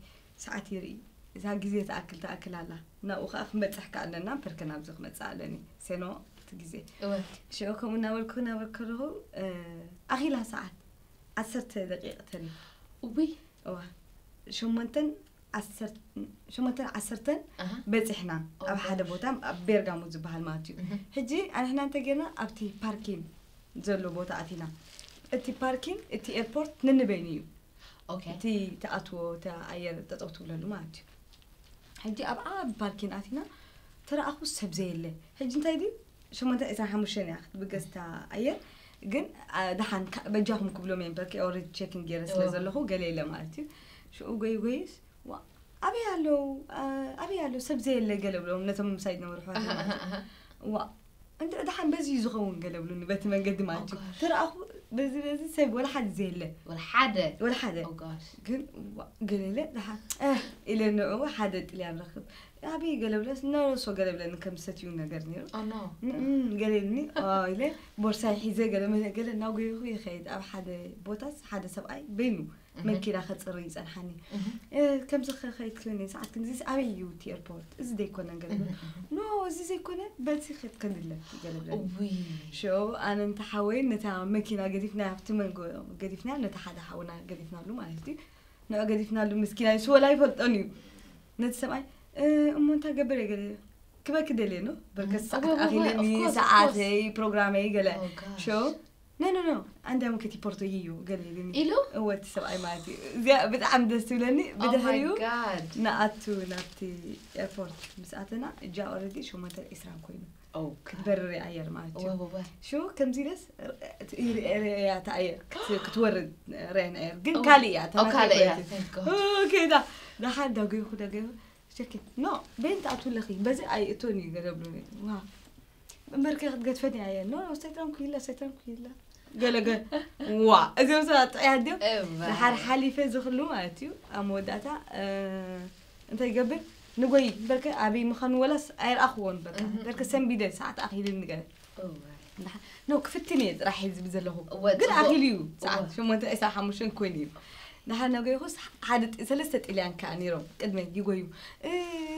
ሰዓት ይርኢ፣ እዛ ግዜ ትኣክል ትኣክል ኣላ፣ ናብኡ ከኣ ክንበጽሕ ከኣ ኣለና፣ በር ከ ናብዚ ክመጽእ ኣለኒ፣ ሴኖ እቲ ግዜ። ሽዑ ከምኡ እናበልኩ እናበልኩ ከለኹ ኣኺላ ሰዓት ዓሰርተ ደቂቕ ተሪፉ። እውይ እዋ ሸሞንተን ዓሰርተ ሸሞንተን ዓሰርተን በጺሕና ኣብ ሓደ ቦታ ኣብ ቤርጋሞ ዝበሃል ማለት እዩ። ሕጂ ኣንሕና እንተ ጌርና ኣብቲ ፓርኪን ዘሎ ቦታ ኣቲና፣ እቲ ፓርኪን እቲ ኤርፖርት ነንበይኑ እዩ። ኦኬ እቲ ትኣትዎ እቲ ኣየር ጠጠው ትብለሉ ማለት እዩ። ሕጂ ኣብ ዓቢ ፓርኪን ኣቲና ተረኣኹ ሰብ ዘየለ። ሕጂ እንታይ ድዩ ሸሞንተ ዕስራን ሓሙሽተን እያ ክትብገስ እታ ኣየር። ግን ደሓን በጃኹም ክብሎም እዮም በርኪ ኦልሬዲ ቸኪን ገይረ ስለ ዘለኹ ገለ ኢለ ማለት እዩ። ሽኡ ጎይ ጎይስ ኣበይ ኣለዉ ኣበይ ኣለዉ ሰብ ዘየለ ገለ ብሎም ነቶም ምሳይ ዝነበሩ ሕዋት ዋ እንተ ደሓን በዚ እዩ ዝኸውን ገለ ብሉኒ በቲ መንገዲ ማለት እዩ። ተረኣኹ በዚ በዚ ሰብ ወላ ሓደ ዘየለ ወላ ሓደ ወላ ሓደ ኦጋሽ ግን ገለለ ደሓን ኢለ ንዕኡ ሓደ ጥልያን ረክብ ኣበይ ገለ ብለስ ነረሶ ገለ ብለኒ ከም ሰትዩ ነገር ነይሩ። ኦኖ ገለ ኢልኒ ኢለ ቦርሳይ ሒዘ ገለ ገለ እናጎየኹ ይኸይድ ኣብ ሓደ ቦታስ ሓደ ሰብኣይ በይኑ መኪና ከፅሪ ይፀንሓኒ። ከምዚ ከይድ ክብለኒ ሰዓት ክንዚ ኣበይ እዩ እቲ ኤርፖርት እዚ ዘይኮነ ገለ ኖ እዚ ዘይኮነ በዚ ከይድ ከንድለኪ ገለ ብለኒ። እውይ ሽዑ ኣነ እንተ ሓወይን ነታ መኪና ገዲፍና ኣብቲ መንጎ ገዲፍና ነታ ሓደ ሓውና ገዲፍናሉ ማለት እዩ። ንዑ ገዲፍናሉ ምስኪና ንሱ ወላ ኣይፈልጦን እዩ። ነቲ ሰብኣይ እሞ እንታይ ገበር እየ ገለ ክበኪ ደልየ ነው በርከት ሰዓት ኣኺለኒ ሰዓተይ ፕሮግራመይ ገለ ሾ no no no አንዳም ከቲ ፖርቶ ይዩ ገለ ይልኒ ኢሉ እወ እቲ ሰብኣይ ማለት እዩ። እዚኣ ብጣዕሚ ደስ ትብለኒ። ብድሕሪኡ ንኣቱ ናብቲ ኤርፖርት ምስ ኣተና እጃ ኦረዲ ሸሞንተ ዒስራን ኮይኑ ክትበርር ኣየር ማለት እዩ። ሽው ከምዚ ኢለስ ያ ተኣየር ክትወርድ ራያን ኣየር ግን ካልእ እያ ካልእ እያ ከይዳ ዳሓር ዳጎይኹ ዳጎይኹ ሸኪ ኖ ቤንት ኣትውለኺ በዚ ኣይእቶን እዩ ገለ ብሎ እምበርከ ክትገድፈኒ ኣየ ኖ ሰይጣን ኩይላ ሰይጣን ኩይላ ገለ ገ ዋ እዚኦም ሰባት ጥዕያት ድዮም። ድሓር ሓሊፈ ዝኽሉ ማለት እዩ ኣብ መወዳእታ እንታይ ይገብር ንጎይ በርከ ኣበይ ምዃኑ ወላስ ኣይረኣኽዎን በቃ በርከ ሰንቢደ ሰዓት ኣኺልኒ ገለ ኖ ክፍትን እየ ጥራሕ እየ ዝብል ዘለኹ ግን ኣኺሉ እዩ ሰዓት ሸሞንተ ዕስራ ሓሙሽተን ኮይኑ እዩ። ድሓር ናጎይኹስ ሓደ ሰለስተ ጥልያን ከዓ ነይሮም ቅድመይ ይጎዩ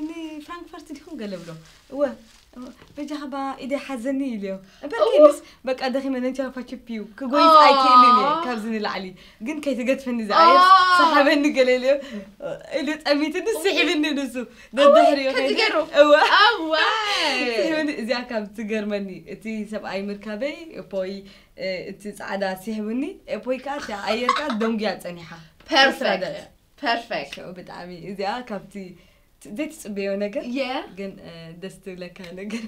ንፍራንክፈርት ዲኹም ገለ ብሎ እወ በጃኻ ባ ኢደ ሓዘኒ ኢልዮ እምበር ከይንስ በቃ ደኺመ ነንቻ ፋችፕ እዩ ክጎይስ ኣይክእልን እየ ካብዚ ንላዕሊ ግን ከይትገድፈኒ ዝዓየር ሰሓበኒ ገለ ኢልዮ ኢሉ ጠሚትኒ ስሒብኒ ንሱ ደድሕሪዮ ከዚገሩ እወ ኣዋይ ስሒብኒ እዚኣ ካብ ትገርመኒ እቲ ሰብኣይ ምርካበይ እፖይ እቲ ፃዕዳ ሲሕብኒ እፖይ ከዓ ኣየር ከዓ ደንጉያ ፀኒሓ perfect perfect ብጣዕሚ እዚኣ ካብቲ ዘይትፅበዮ ነገር yeah ግን ደስ ትብለካ ነገር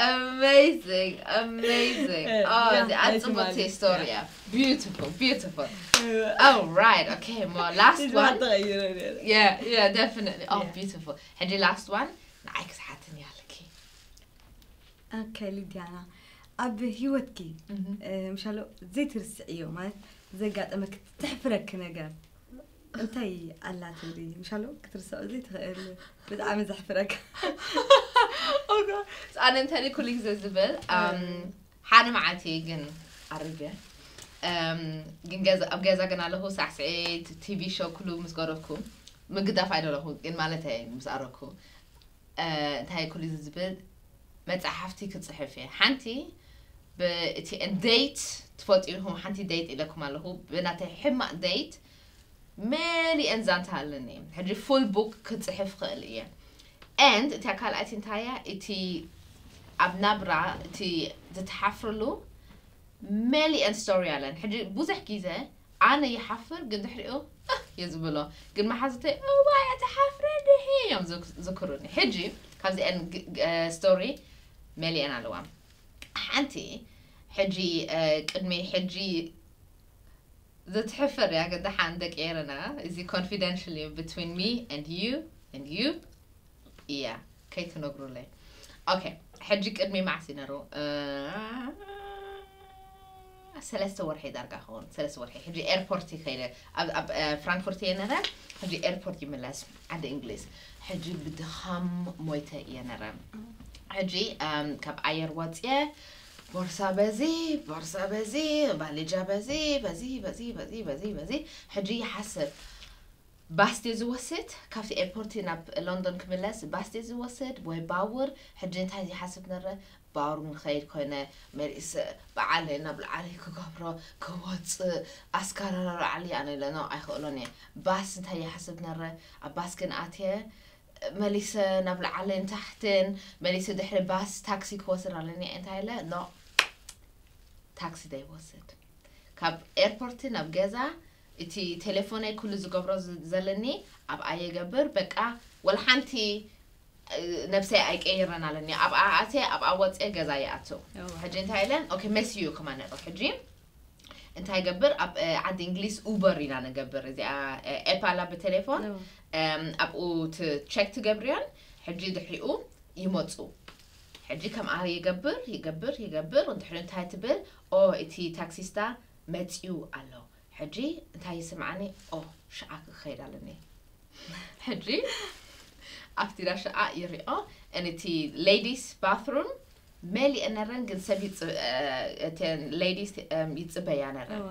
amazing amazing oh Yeah, the nice ጽቡቅቲ one. Story beautiful beautiful all right okay my last one ተቐይረ ነይረ yeah yeah definitely oh beautiful ሕጂ last one ንዓይ ክስሓትኒ ኣለኪ ኦኬ ሊድያና ኣብ ህይወትኪ ምሻሎ ዘይትርስዕዮ ማለት ዘጋጠመክ ተሕፍረክ ነገር እንታይ ኣላ ትብሊ ምሻሎ ክትርስዖ ዘይትኽእል ብጣዕሚ ዘሕፍረክ ኣነ እንታይ ኩሉ ግዜ ዝብል ሓደ መዓልቲ ግን ኣርገ ግን ኣብ ገዛ ግን ኣለኹ ሳዕስዒት ቲቪ ሾው ኩሉ ምስ ገረኩ ምግዳፍ ኣይደለኹ ግን ማለት ምስ ኣረኩ እንታይ ኩሉ ዝብል መፅሓፍቲ ክፅሕፍ እየ ሓንቲ ብእቲ date ትፈልጡ ኢኹም ሓንቲ date ኢለኩም ኣለኹ ብናተይ ሕማቅ date መሊአን ዛንታ ኣለኒ ሕጂ full book ክፅሕፍ ክእል እየ and እቲያ ካልኣይቲ እንታያ እቲ ኣብ ናብራ እቲ ዝተሓፍርሉ መሊአን story ኣለን ሕጂ ብዙሕ ግዜ ኣነ ይሓፍር ግን ድሕሪኡ እህ እየ ዝብሎ ግን መሓዙተይ እዋይ ኣቲ ሓፍረ ድሒ እዮም ዝክሩኒ ሕጂ ካብዚአን story መሊአን ኣለዋ ሓንቲ ሕጂ ቅድሚ ሕጂ ዘትሕፍር እያ ግን ደሓን ደቂ ኤረና እዚ confidential እዩ between me and you and you እያ ከይትነግሩለይ okay ሕጂ ቅድሚ መዓስ እዩ ነሩ? ሰለስተ ወርሒ ዳርጋ ኸውን፣ ሰለስተ ወርሒ። ሕጂ ኤርፖርት ይኸይደ፣ ኣብ ፍራንክፉርት እየ ነረ። ሕጂ ኤርፖርት ይምለስ፣ ዓዲ እንግሊዝ። ሕጂ ብድኻም ሞይተ እየ ነረ። ሕጂ ካብ ኣየር ወፅየ፣ ቦርሳ በዚ፣ ቦርሳ በዚ፣ ባሊጃ በዚ፣ በዚ፣ በዚ፣ በዚ፣ በዚ፣ በዚ። ሕጂ ይሓስብ፣ ባስ ድዩ ዝወስድ? ካብቲ ኤርፖርት ናብ ሎንዶን ክምለስ ባስ ድዩ ዝወስድ ወይ ባቡር? ሕጂ እንታይ ይሓስብ ነረ? ባቡር ንኸይድ ኮይነ፣ መሊሰ ብዓለይ ናብ ላዕሊ ክገብሮ፣ ክወፅእ፣ ኣስካራራ ላዕሊ ኣነ ኢለ፣ ኖ፣ ኣይኽእሎን እየ። ባስ እንታይ ይሓስብ ነረ? ኣብ ባስ ግን ኣትየ፣ መሊሰ ናብ ላዕልን ታሕትን፣ መሊሰ ድሕሪ ባስ ታክሲ ክወስድ ኣለኒ። እንታይ ኢለ፣ ኖ፣ ታክሲ ዘይወስድ። ካብ ኤርፖርት ናብ ገዛ፣ እቲ ቴሌፎነይ ኩሉ ዝገብሮ ዝ-፣ ዘለኒ ኣብኣ የገብር። በቃ፣ ወላ ሓንቲ፣ እ፣ ነብሰይ ኣይቀይረን ኣለኒ። ኣብኣ ኣትየ፣ ኣብኣ ወፅየ፣ ገዛ ይኣቱ። እዋ። ሕጂ እንታይ ኢለን? ኦኬ፣ መሲዩ ከማን ነይሩ። ሕጂ እንታይ ገብር? ኣብ፣ እ፣ ዓዲ እንግሊዝ ኡበር ኢና ንገብር። እዚኣ፣ እ፣ ኤፕ ኣላ ብቴሌፎን። እዋ። እም፣ ኣብኡ ት-፣ ቸክ ትገብርዮን፣ ሕጂ ድሕሪኡ ይመፁ። ሕጂ ከምኣ ይገብር፣ ይገብር፣ ይገብር። እንድሕሪ እንታይ ትብል? ኦ፣ እቲ ታክሲስታ መፂኡ ኣሎ። ሕጂ እንታይ ይስምዓኒ? ኦ፣ ሽዓ ክኸይድ ኣለኒ። ሕጂ ኣብቲ ዳ ሽዓ ይሪኦ፣ እቲ ሌዲስ ባትሩም መሊአ ነረን፣ ግን ሰብ ይጽ-፣ እ፣ እተን ሌዲስ፣ እም፣ ይጽበያ ነረን። እዋ።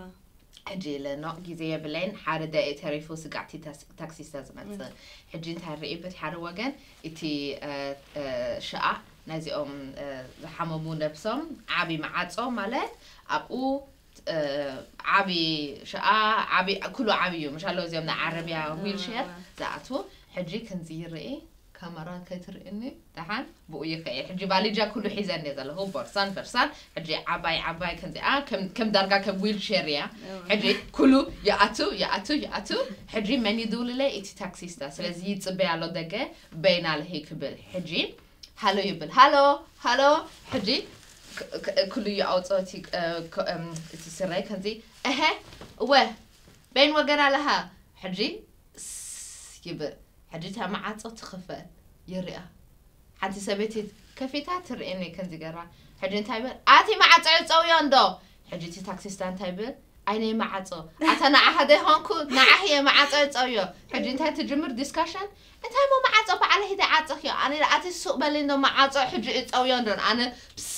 ሕጂ ኢለ፣ ኖ፣ ግዜ የብለይን፣ ሓደ ደቂቕ ተሪፉ ስጋዕቲ ታስ-፣ ታክሲስታ ዝመጽእ። ሕጂ እንታይ ርኢ? በቲ ሓደ ወገን እቲ፣ እ፣ እ፣ ሽኣ ናይዚኦም፣ እ፣ ዝሓመሙ ነብሶም ዓቢ መዓጾ ማለት ኣብኡ፣ እ፣ ዓቢ ሽኣ፣ ዓቢ፣ ኩሉ ዓቢ እዩ። ምሻሎ እዚኦም ናይ ዓረብያ ዊልቸር ዝኣትዉ። ሕጂ ክንዚ ይርኢ፣ ካመራ ከይትርእኒ፣ ደሓን ብኡ ይኸይድ። ሕጂ ባሊጃ ኩሉ ሒዘ እንደ ዘለኹ፣ ቦርሳን ፈርሳን፣ ሕጂ ዓባይ ዓባይ ከምዚኣ፣ ከም፣ ከም ዳርጋ ከም ዊልቸር እያ። ሕጂ ኩሉ ይኣቱ፣ ይኣቱ፣ ይኣቱ። ሕጂ መን ይድውልለይ? እቲ ታክሲስታ። ስለዚ ይጽበያ ኣሎ ደገ፣ በይና ለሂ ክብል። ሕጂ ሃሎ ይብል። ሃሎ፣ ሃሎ። ሕጂ ክ-፣ ክ-፣ ኩሉ ይኣውጾ እቲ፣ እ፣ ክ-፣ እም፣ እቲ ስረይ ከምዚ፣ እሀ፣ እወ፣ በይን ወገን ኣለሃ። ሕጂ ስ-፣ ይብል። ሕጂ እታ መዓጾ ትኽፈት፣ ይሪኣ። ሓንቲ ሰበይቲ ከፊታ ትርእየኒ ከምዚ ገራ። ሕጂ እንታይ ይብል? ኣቲ መዓጾ ይጸውዮ እንዶ? ሕጂ እቲ ታክሲስታ እንታይ ይብል? ኣይነይ መዓጾ። ኣታ ንዓኻ ዘይኮንኩ፣ ንዓኺ እየ መዓጾ ይጸውዮ። ሕጂ እንታይ ትጅምር ዲስካሽን? እንታይ እሞ መዓጾ በዓለ ሂደ ዓጽኽዮ? ኣነ ኣቲ ሱቕ በሊ እንዶ መዓጾ ሕጂ እጸውዮ እንዶ? ኣነ ፕስስ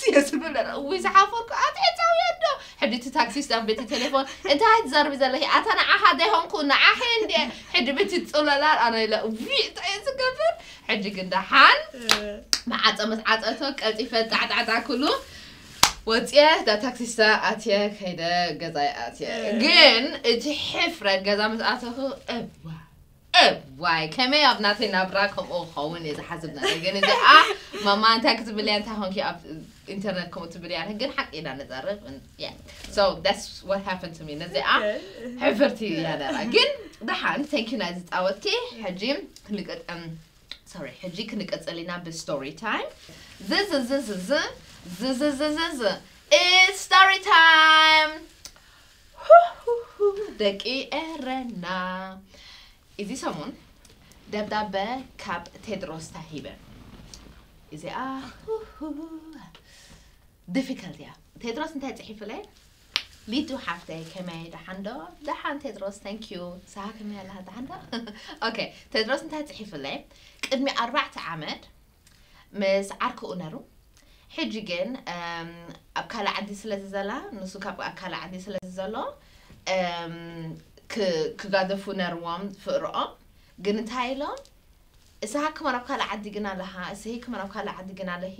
እየ ዝብል ነረ። እውይ ዝሓፈርኩ፣ ኣቲ እጸውዮ እንዶ? ሕጂ እቲ ታክሲስታ በቲ ቴሌፎን፣ እንታይ ትዛረቢ ዘለኺ? ኣታ ንዓኻ ዘይኮንኩ፣ ንዓኺ እንድየ። ሕጂ በቲ ጽለላ ኣነ ኢለ፣ እውይ እንታይ እየ ዝገብር? ሕጂ ግን ደሓን መዓጾ ምስ ዓጸቶ ቀልጢፈ ጣዕጣዕጣዕ ኩሉ ወጽየ፣ እታ ታክሲስታ ኣትየ፣ ከይደ ገዛይ ኣትየ። እ። ግን እቲ ሕፍረት ገዛ ምስ ኣተኹ፣ እዋ፣ እዋይ፣ ከመይ ኣብ ናተይ ናብራ ከምኡ ክኸውን እየ ዝሓስብ ነረ። ግን እዚኣ፣ ማማ እንታይ ክትብል እያ፣ እንታይ ኾንኪ ኣብ ኢንተርነት ከምኡ ትብል እያ። ግን ሓቂ ኢና ንዛረብ። ን-፣ yeah. So that's what happened to me። ነዚኣ ኦኬ። ሕፍርቲ እያ ነራ። ግን ደሓን፣ thank you ናይዚ ጻወትኪ። ሕጂ ክንቀጥ-፣ እም፣ ሶሪ፣ ሕጂ ክንቀጽል ኢና ብስቶሪ ታይም። ዝዝዝዝዝ፣ ዝዝዝዝዝ፣ it's story time። ሁሁሁ፣ ደቂ ኤረና። እዚ ሰሙን ደብዳበ ካብ ቴድሮስ ተሂበ። እዚኣ፣ ሁሁ፣ ዲፊካልት እያ። ቴድሮስ እንታይ ጽሒፉለይ? ሊዱ ሓፍተይ ከመይ፣ ደሓን ዶ? ደሓን ቴድሮስ፣ thank you። ንስኻ ከመይ ኣለኻ? ደሓን ዶ? ኦኬ፣ ቴድሮስ እንታይ ጽሒፉለይ? ቅድሚ ኣርባዕተ ዓመት ምስ ዓርክኡ ነሩ። ሕጂ ግን፣ እም፣ ኣብ ካልእ ዓዲ ስለ ዝዘላ፣ ንሱ ካብ ኣብ ካልእ ዓዲ ስለ ዝዘሎ፣ እም፣ ክ-፣ ክጋደፉ ነርዎም ፍቕርኦም። ግን እንታይ ኢሎም? እስኻ ከማን ኣብ ካልእ ዓዲ ግን ኣለኻ፣ እስኺ ከማን ኣብ ካልእ ዓዲ ግን ኣለኺ።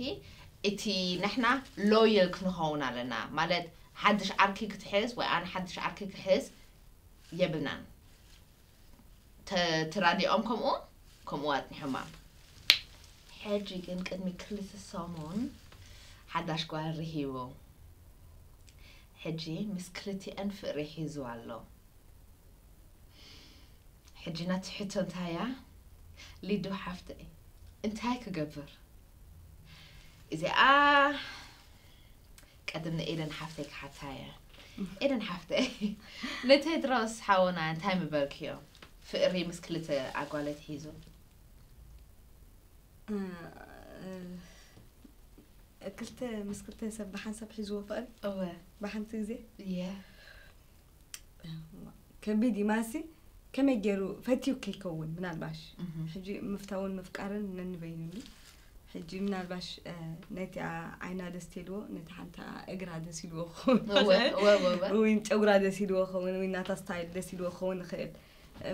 እቲ ንሕና ሎያል ክንኸውን ኣለና። ማለት ሓድሽ ዓርኪ ክትሕዝ ወይ ኣነ ሓድሽ ዓርኪ ክሕዝ የብልናን። ተ-፣ ተራዲኦም ከምኡ፣ ከምኡ ኣጽኒሖማ። ሕጂ ግን ቅድሚ ክልተ ሰሙን ሓዳሽ ጓል ርሂቡ። ሕጂ ምስ ክልቲኣን ፍቕሪ ሒዙ ኣሎ። ሕጂ ናቲ ሕቶ እንታይ እያ? ሊዱ ሓፍተይ፣ እንታይ ክገብር? እዚኣ ቀድም ንኤደን ሓፍተይ ክሓታ እየ። ኤደን ሓፍተይ፣ ንቴድሮስ ሓወና እንታይ ምበልክዮ? ፍቕሪ ምስ ክልተ ኣጓለት ሒዙ። እ፣ እ፣ ክልተ ምስ ክልተ ሰብ ብሓንሳብ ሒዝዎ ፍቕሪ እወ ብሓንቲ ግዜ የ ከቢድ እዩ ማሲ። ከመይ ገይሩ ፈትዩ ከይከውን ምናልባሽ ሕጂ ምፍታውን ምፍቃርን ነንበይኑ እዩ። ሕጂ ምናልባሽ ነቲኣ ዓይና ደስ ኢልዎ፣ ነቲ ሓንታ እግራ ደስ ኢልዎ ክኸውን እወ እወ እወ እወ ወይ ጨጉራ ደስ ኢልዎ ክኸውን ወይ ናታ ስታይል ደስ ኢልዎ ክኸውን ይኽእል።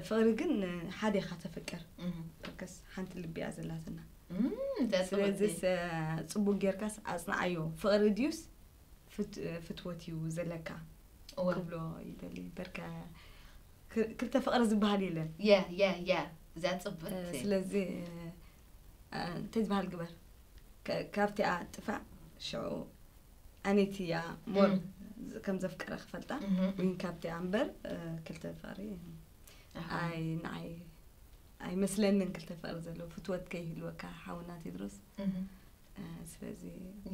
ፍቕሪ ግን ሓደ ኢኻ ተፍቅር እህ ከስ ሓንቲ ልቢ እያ ዘላትና። እም፣ that's ስለዚ good። ጽቡቅ ጌርካስ ኣጽንዓዮ። ፍቕሪ ድዩስ ፍት- ፍትወት እዩ ዘለካ እወ ክብሎ ይደሊ። በርከ ክ- ክልተ ፍቕሪ ዝበሃል የለን። የ የ የ እዚኣ ጽብቕቲ ስለዚ እንታይ ዝበሃል ግበር። ከ- ካብቲኣ ጥፋእ ሽዑ ኣነቲ እያ ሞር እም። ከም ዘፍቀረ ክፈልጣ እህ ወይ ካብቲኣ እምበር ክልተ ፍቕሪ ኣሃ። ኣይ ንዓይ ኣይመስለንን። ክልተ ፍቕሪ ዘለዎ ፍትወት ከይህልወካ ሓውና ቴድሮስ። እህ ስለዚ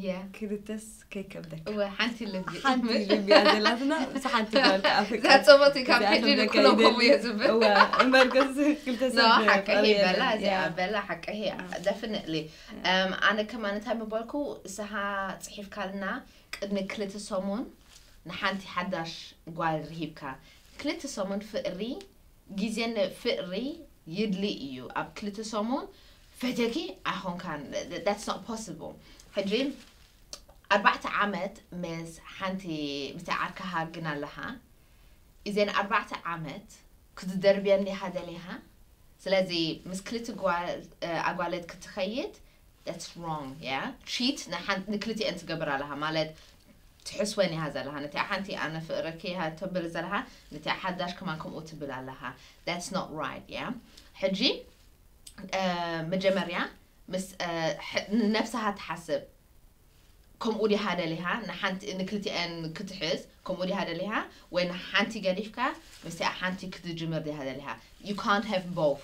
የ ክልተስ ከይከብደካ። እወ ሓንቲ ልቢ ሓንቲ ልቢ እያ ዘላትና፣ ምስ ሓንቲ ጓል ከኣ ፍቅር። እዛ ጽብቕቲ ካብ እዚኣ ሕጂ ከብደካ ንክሎም ይደሊ። ከምኡ እየ ዝብል እወ እምበር ከስ ክልተ ኖ ሰብ ሓቂ ፍቅሪ በላ የለን። እዚኣ ያ። በላ ሓቂ ያ። ደፍንእሊ ኣነ ከማን እንታይ ምበልኩ ንስኻ ጽሒፍካልና ቅድሚ ክልተ ሰሙን ንሓንቲ ሓዳሽ ጓል ርሂብካ ክልተ ሰሙን ፍቅሪ ግዜን ፍቅሪ ይድሊ እዩ ኣብ ክልተ ሰሙን ፈተኪ ኣይኾንካን that's not possible ሕጂ ኣርባዕተ ዓመት ምስ ሓንቲ ምስ ዓርካኻ ግን ኣለኻ እዘን ኣርባዕተ ዓመት ክትደርብየን ዲኻ ደሊኻ ስለዚ ምስ ክልተ ጓል ኣጓለት ክትኸይድ that's wrong yeah cheat ንክልቲአን ትገብር ኣለኻ ማለት ትሕስወን ኢኻ ዘለኻ ነቲኣ ሓንቲ ኣነ ፍቅረኪ ኢኻ ትብል ዘለኻ ነቲኣ ሓዳሽ ከማን ከምኡ ትብል ኣለኻ that's not right yeah ሕጂ መጀመርያ ምስ ንነብስኻ ትሓስብ ከምኡ ዲኻ ደሊኻ ንሓንቲ ንክልቲአን ክትሕዝ ከምኡ ዲኻ ደሊኻ ወይ ንሓንቲ ገዲፍካ ምስቲኣ ሓንቲ ክትጅምር ዲኻ ደሊኻ you can't have both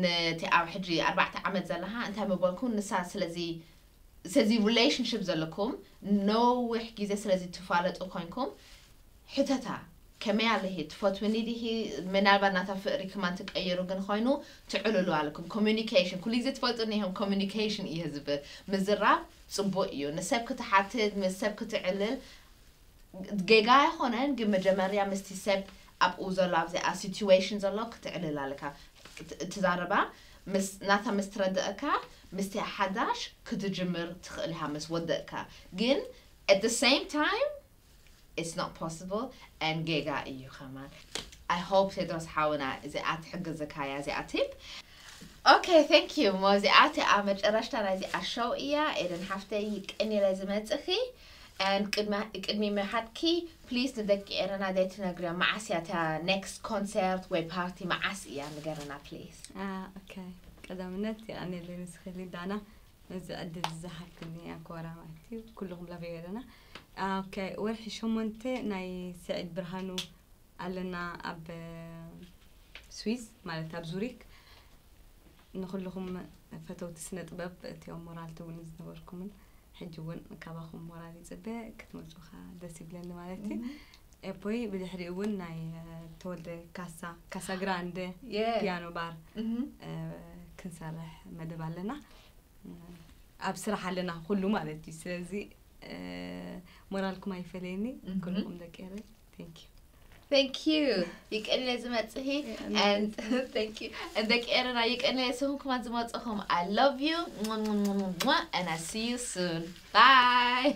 ነቲ ኣብ ሕጂ ኣርባዕተ ዓመት ዘለኻ እንታይ ምበልኩ ንሳ ስለዚ ስለዚ relationship ዘለኩም ነዊሕ ግዜ ስለዚ ትፋለጡ ኮይንኩም ሕተታ ከመይ ኣለኺ ትፈትውኒ ዲኺ ምናልባት ናታ ፍቅሪ ክማን ትቀይሩ ግን ኮይኑ ትዕልሉ ኣለኩም communication ኩሉ ግዜ ትፈልጡ ኒኹም communication እየ ዝብል ምዝራብ ጽቡቅ እዩ ንሰብ ክትሓትት ምስ ሰብ ክትዕልል ጌጋ ኣይኾነን ግን መጀመርያ ምስቲ ሰብ ኣብኡ ዘሎ ኣብዚኣ situation ዘሎ ክትዕልል ኣለካ ትዛረባ ምስ ናታ ምስ ትረድእካ ምስቲ ሓዳሽ ክትጅምር ትኽእል ኢኻ ምስ ወደእካ ግን at the same time it's not possible and ጌጋ እዩ ከማን I hope ቴድሮስ ሓውና እዚኣ ትሕግዝካያ እዚኣ tip okay thank you ሞ እዚኣ እቲኣ መጨረሽታ ናይዚኣ show እያ ኤደን ሓፍተይ ይቀኒለ ዝመጽኺ and ቅድሚ ቅድሚ ምሓድኪ please ንደቂ ኤረና ዘይትነግርዮም መዓስ እያ እታ next concert ወይ party መዓስ እያ ንገረና please okay ቀዳምነት የቀኒለይ ንስኺ ሊዳና ነዚ ዕድል ዝሃብክኒ ኣኮራ ማለት እዩ ኩልኹም ላቭ ኤረና okay ወርሒ ሸሞንተ ናይ ስዒድ ብርሃኑ ኣለና ኣብ ስዊዝ ማለት ኣብ ዙሪክ ንኩልኹም ፈተውቲ ስነ ጥበብ እቲኦም ሞራል ትብሉ ዝነበርኩምን ሕጂ እውን ካባኹም ሞራል ይፅበ ክትመፁ ከዓ ደስ ይብለኒ ማለት እዩ ኤፖይ ብድሕሪ እውን ናይ ተወልደ ካሳ ካሳ ግራንደ ፒያኖ ባር ክንሰርሕ መደብ ኣለና ኣብ ስራሕ ኣለና ኩሉ ማለት እዩ ስለዚ ሞራልኩም ኣይፈለየኒ ኩልኩም ደቂ ኤረይ thank you Thank you. ይቀኒለ ዝመጽሂ and thank you. And ደቂ ኤረና ይቀኒለ ስኹም ክማን ዝመጽኹም I love you. And I see you soon. Bye.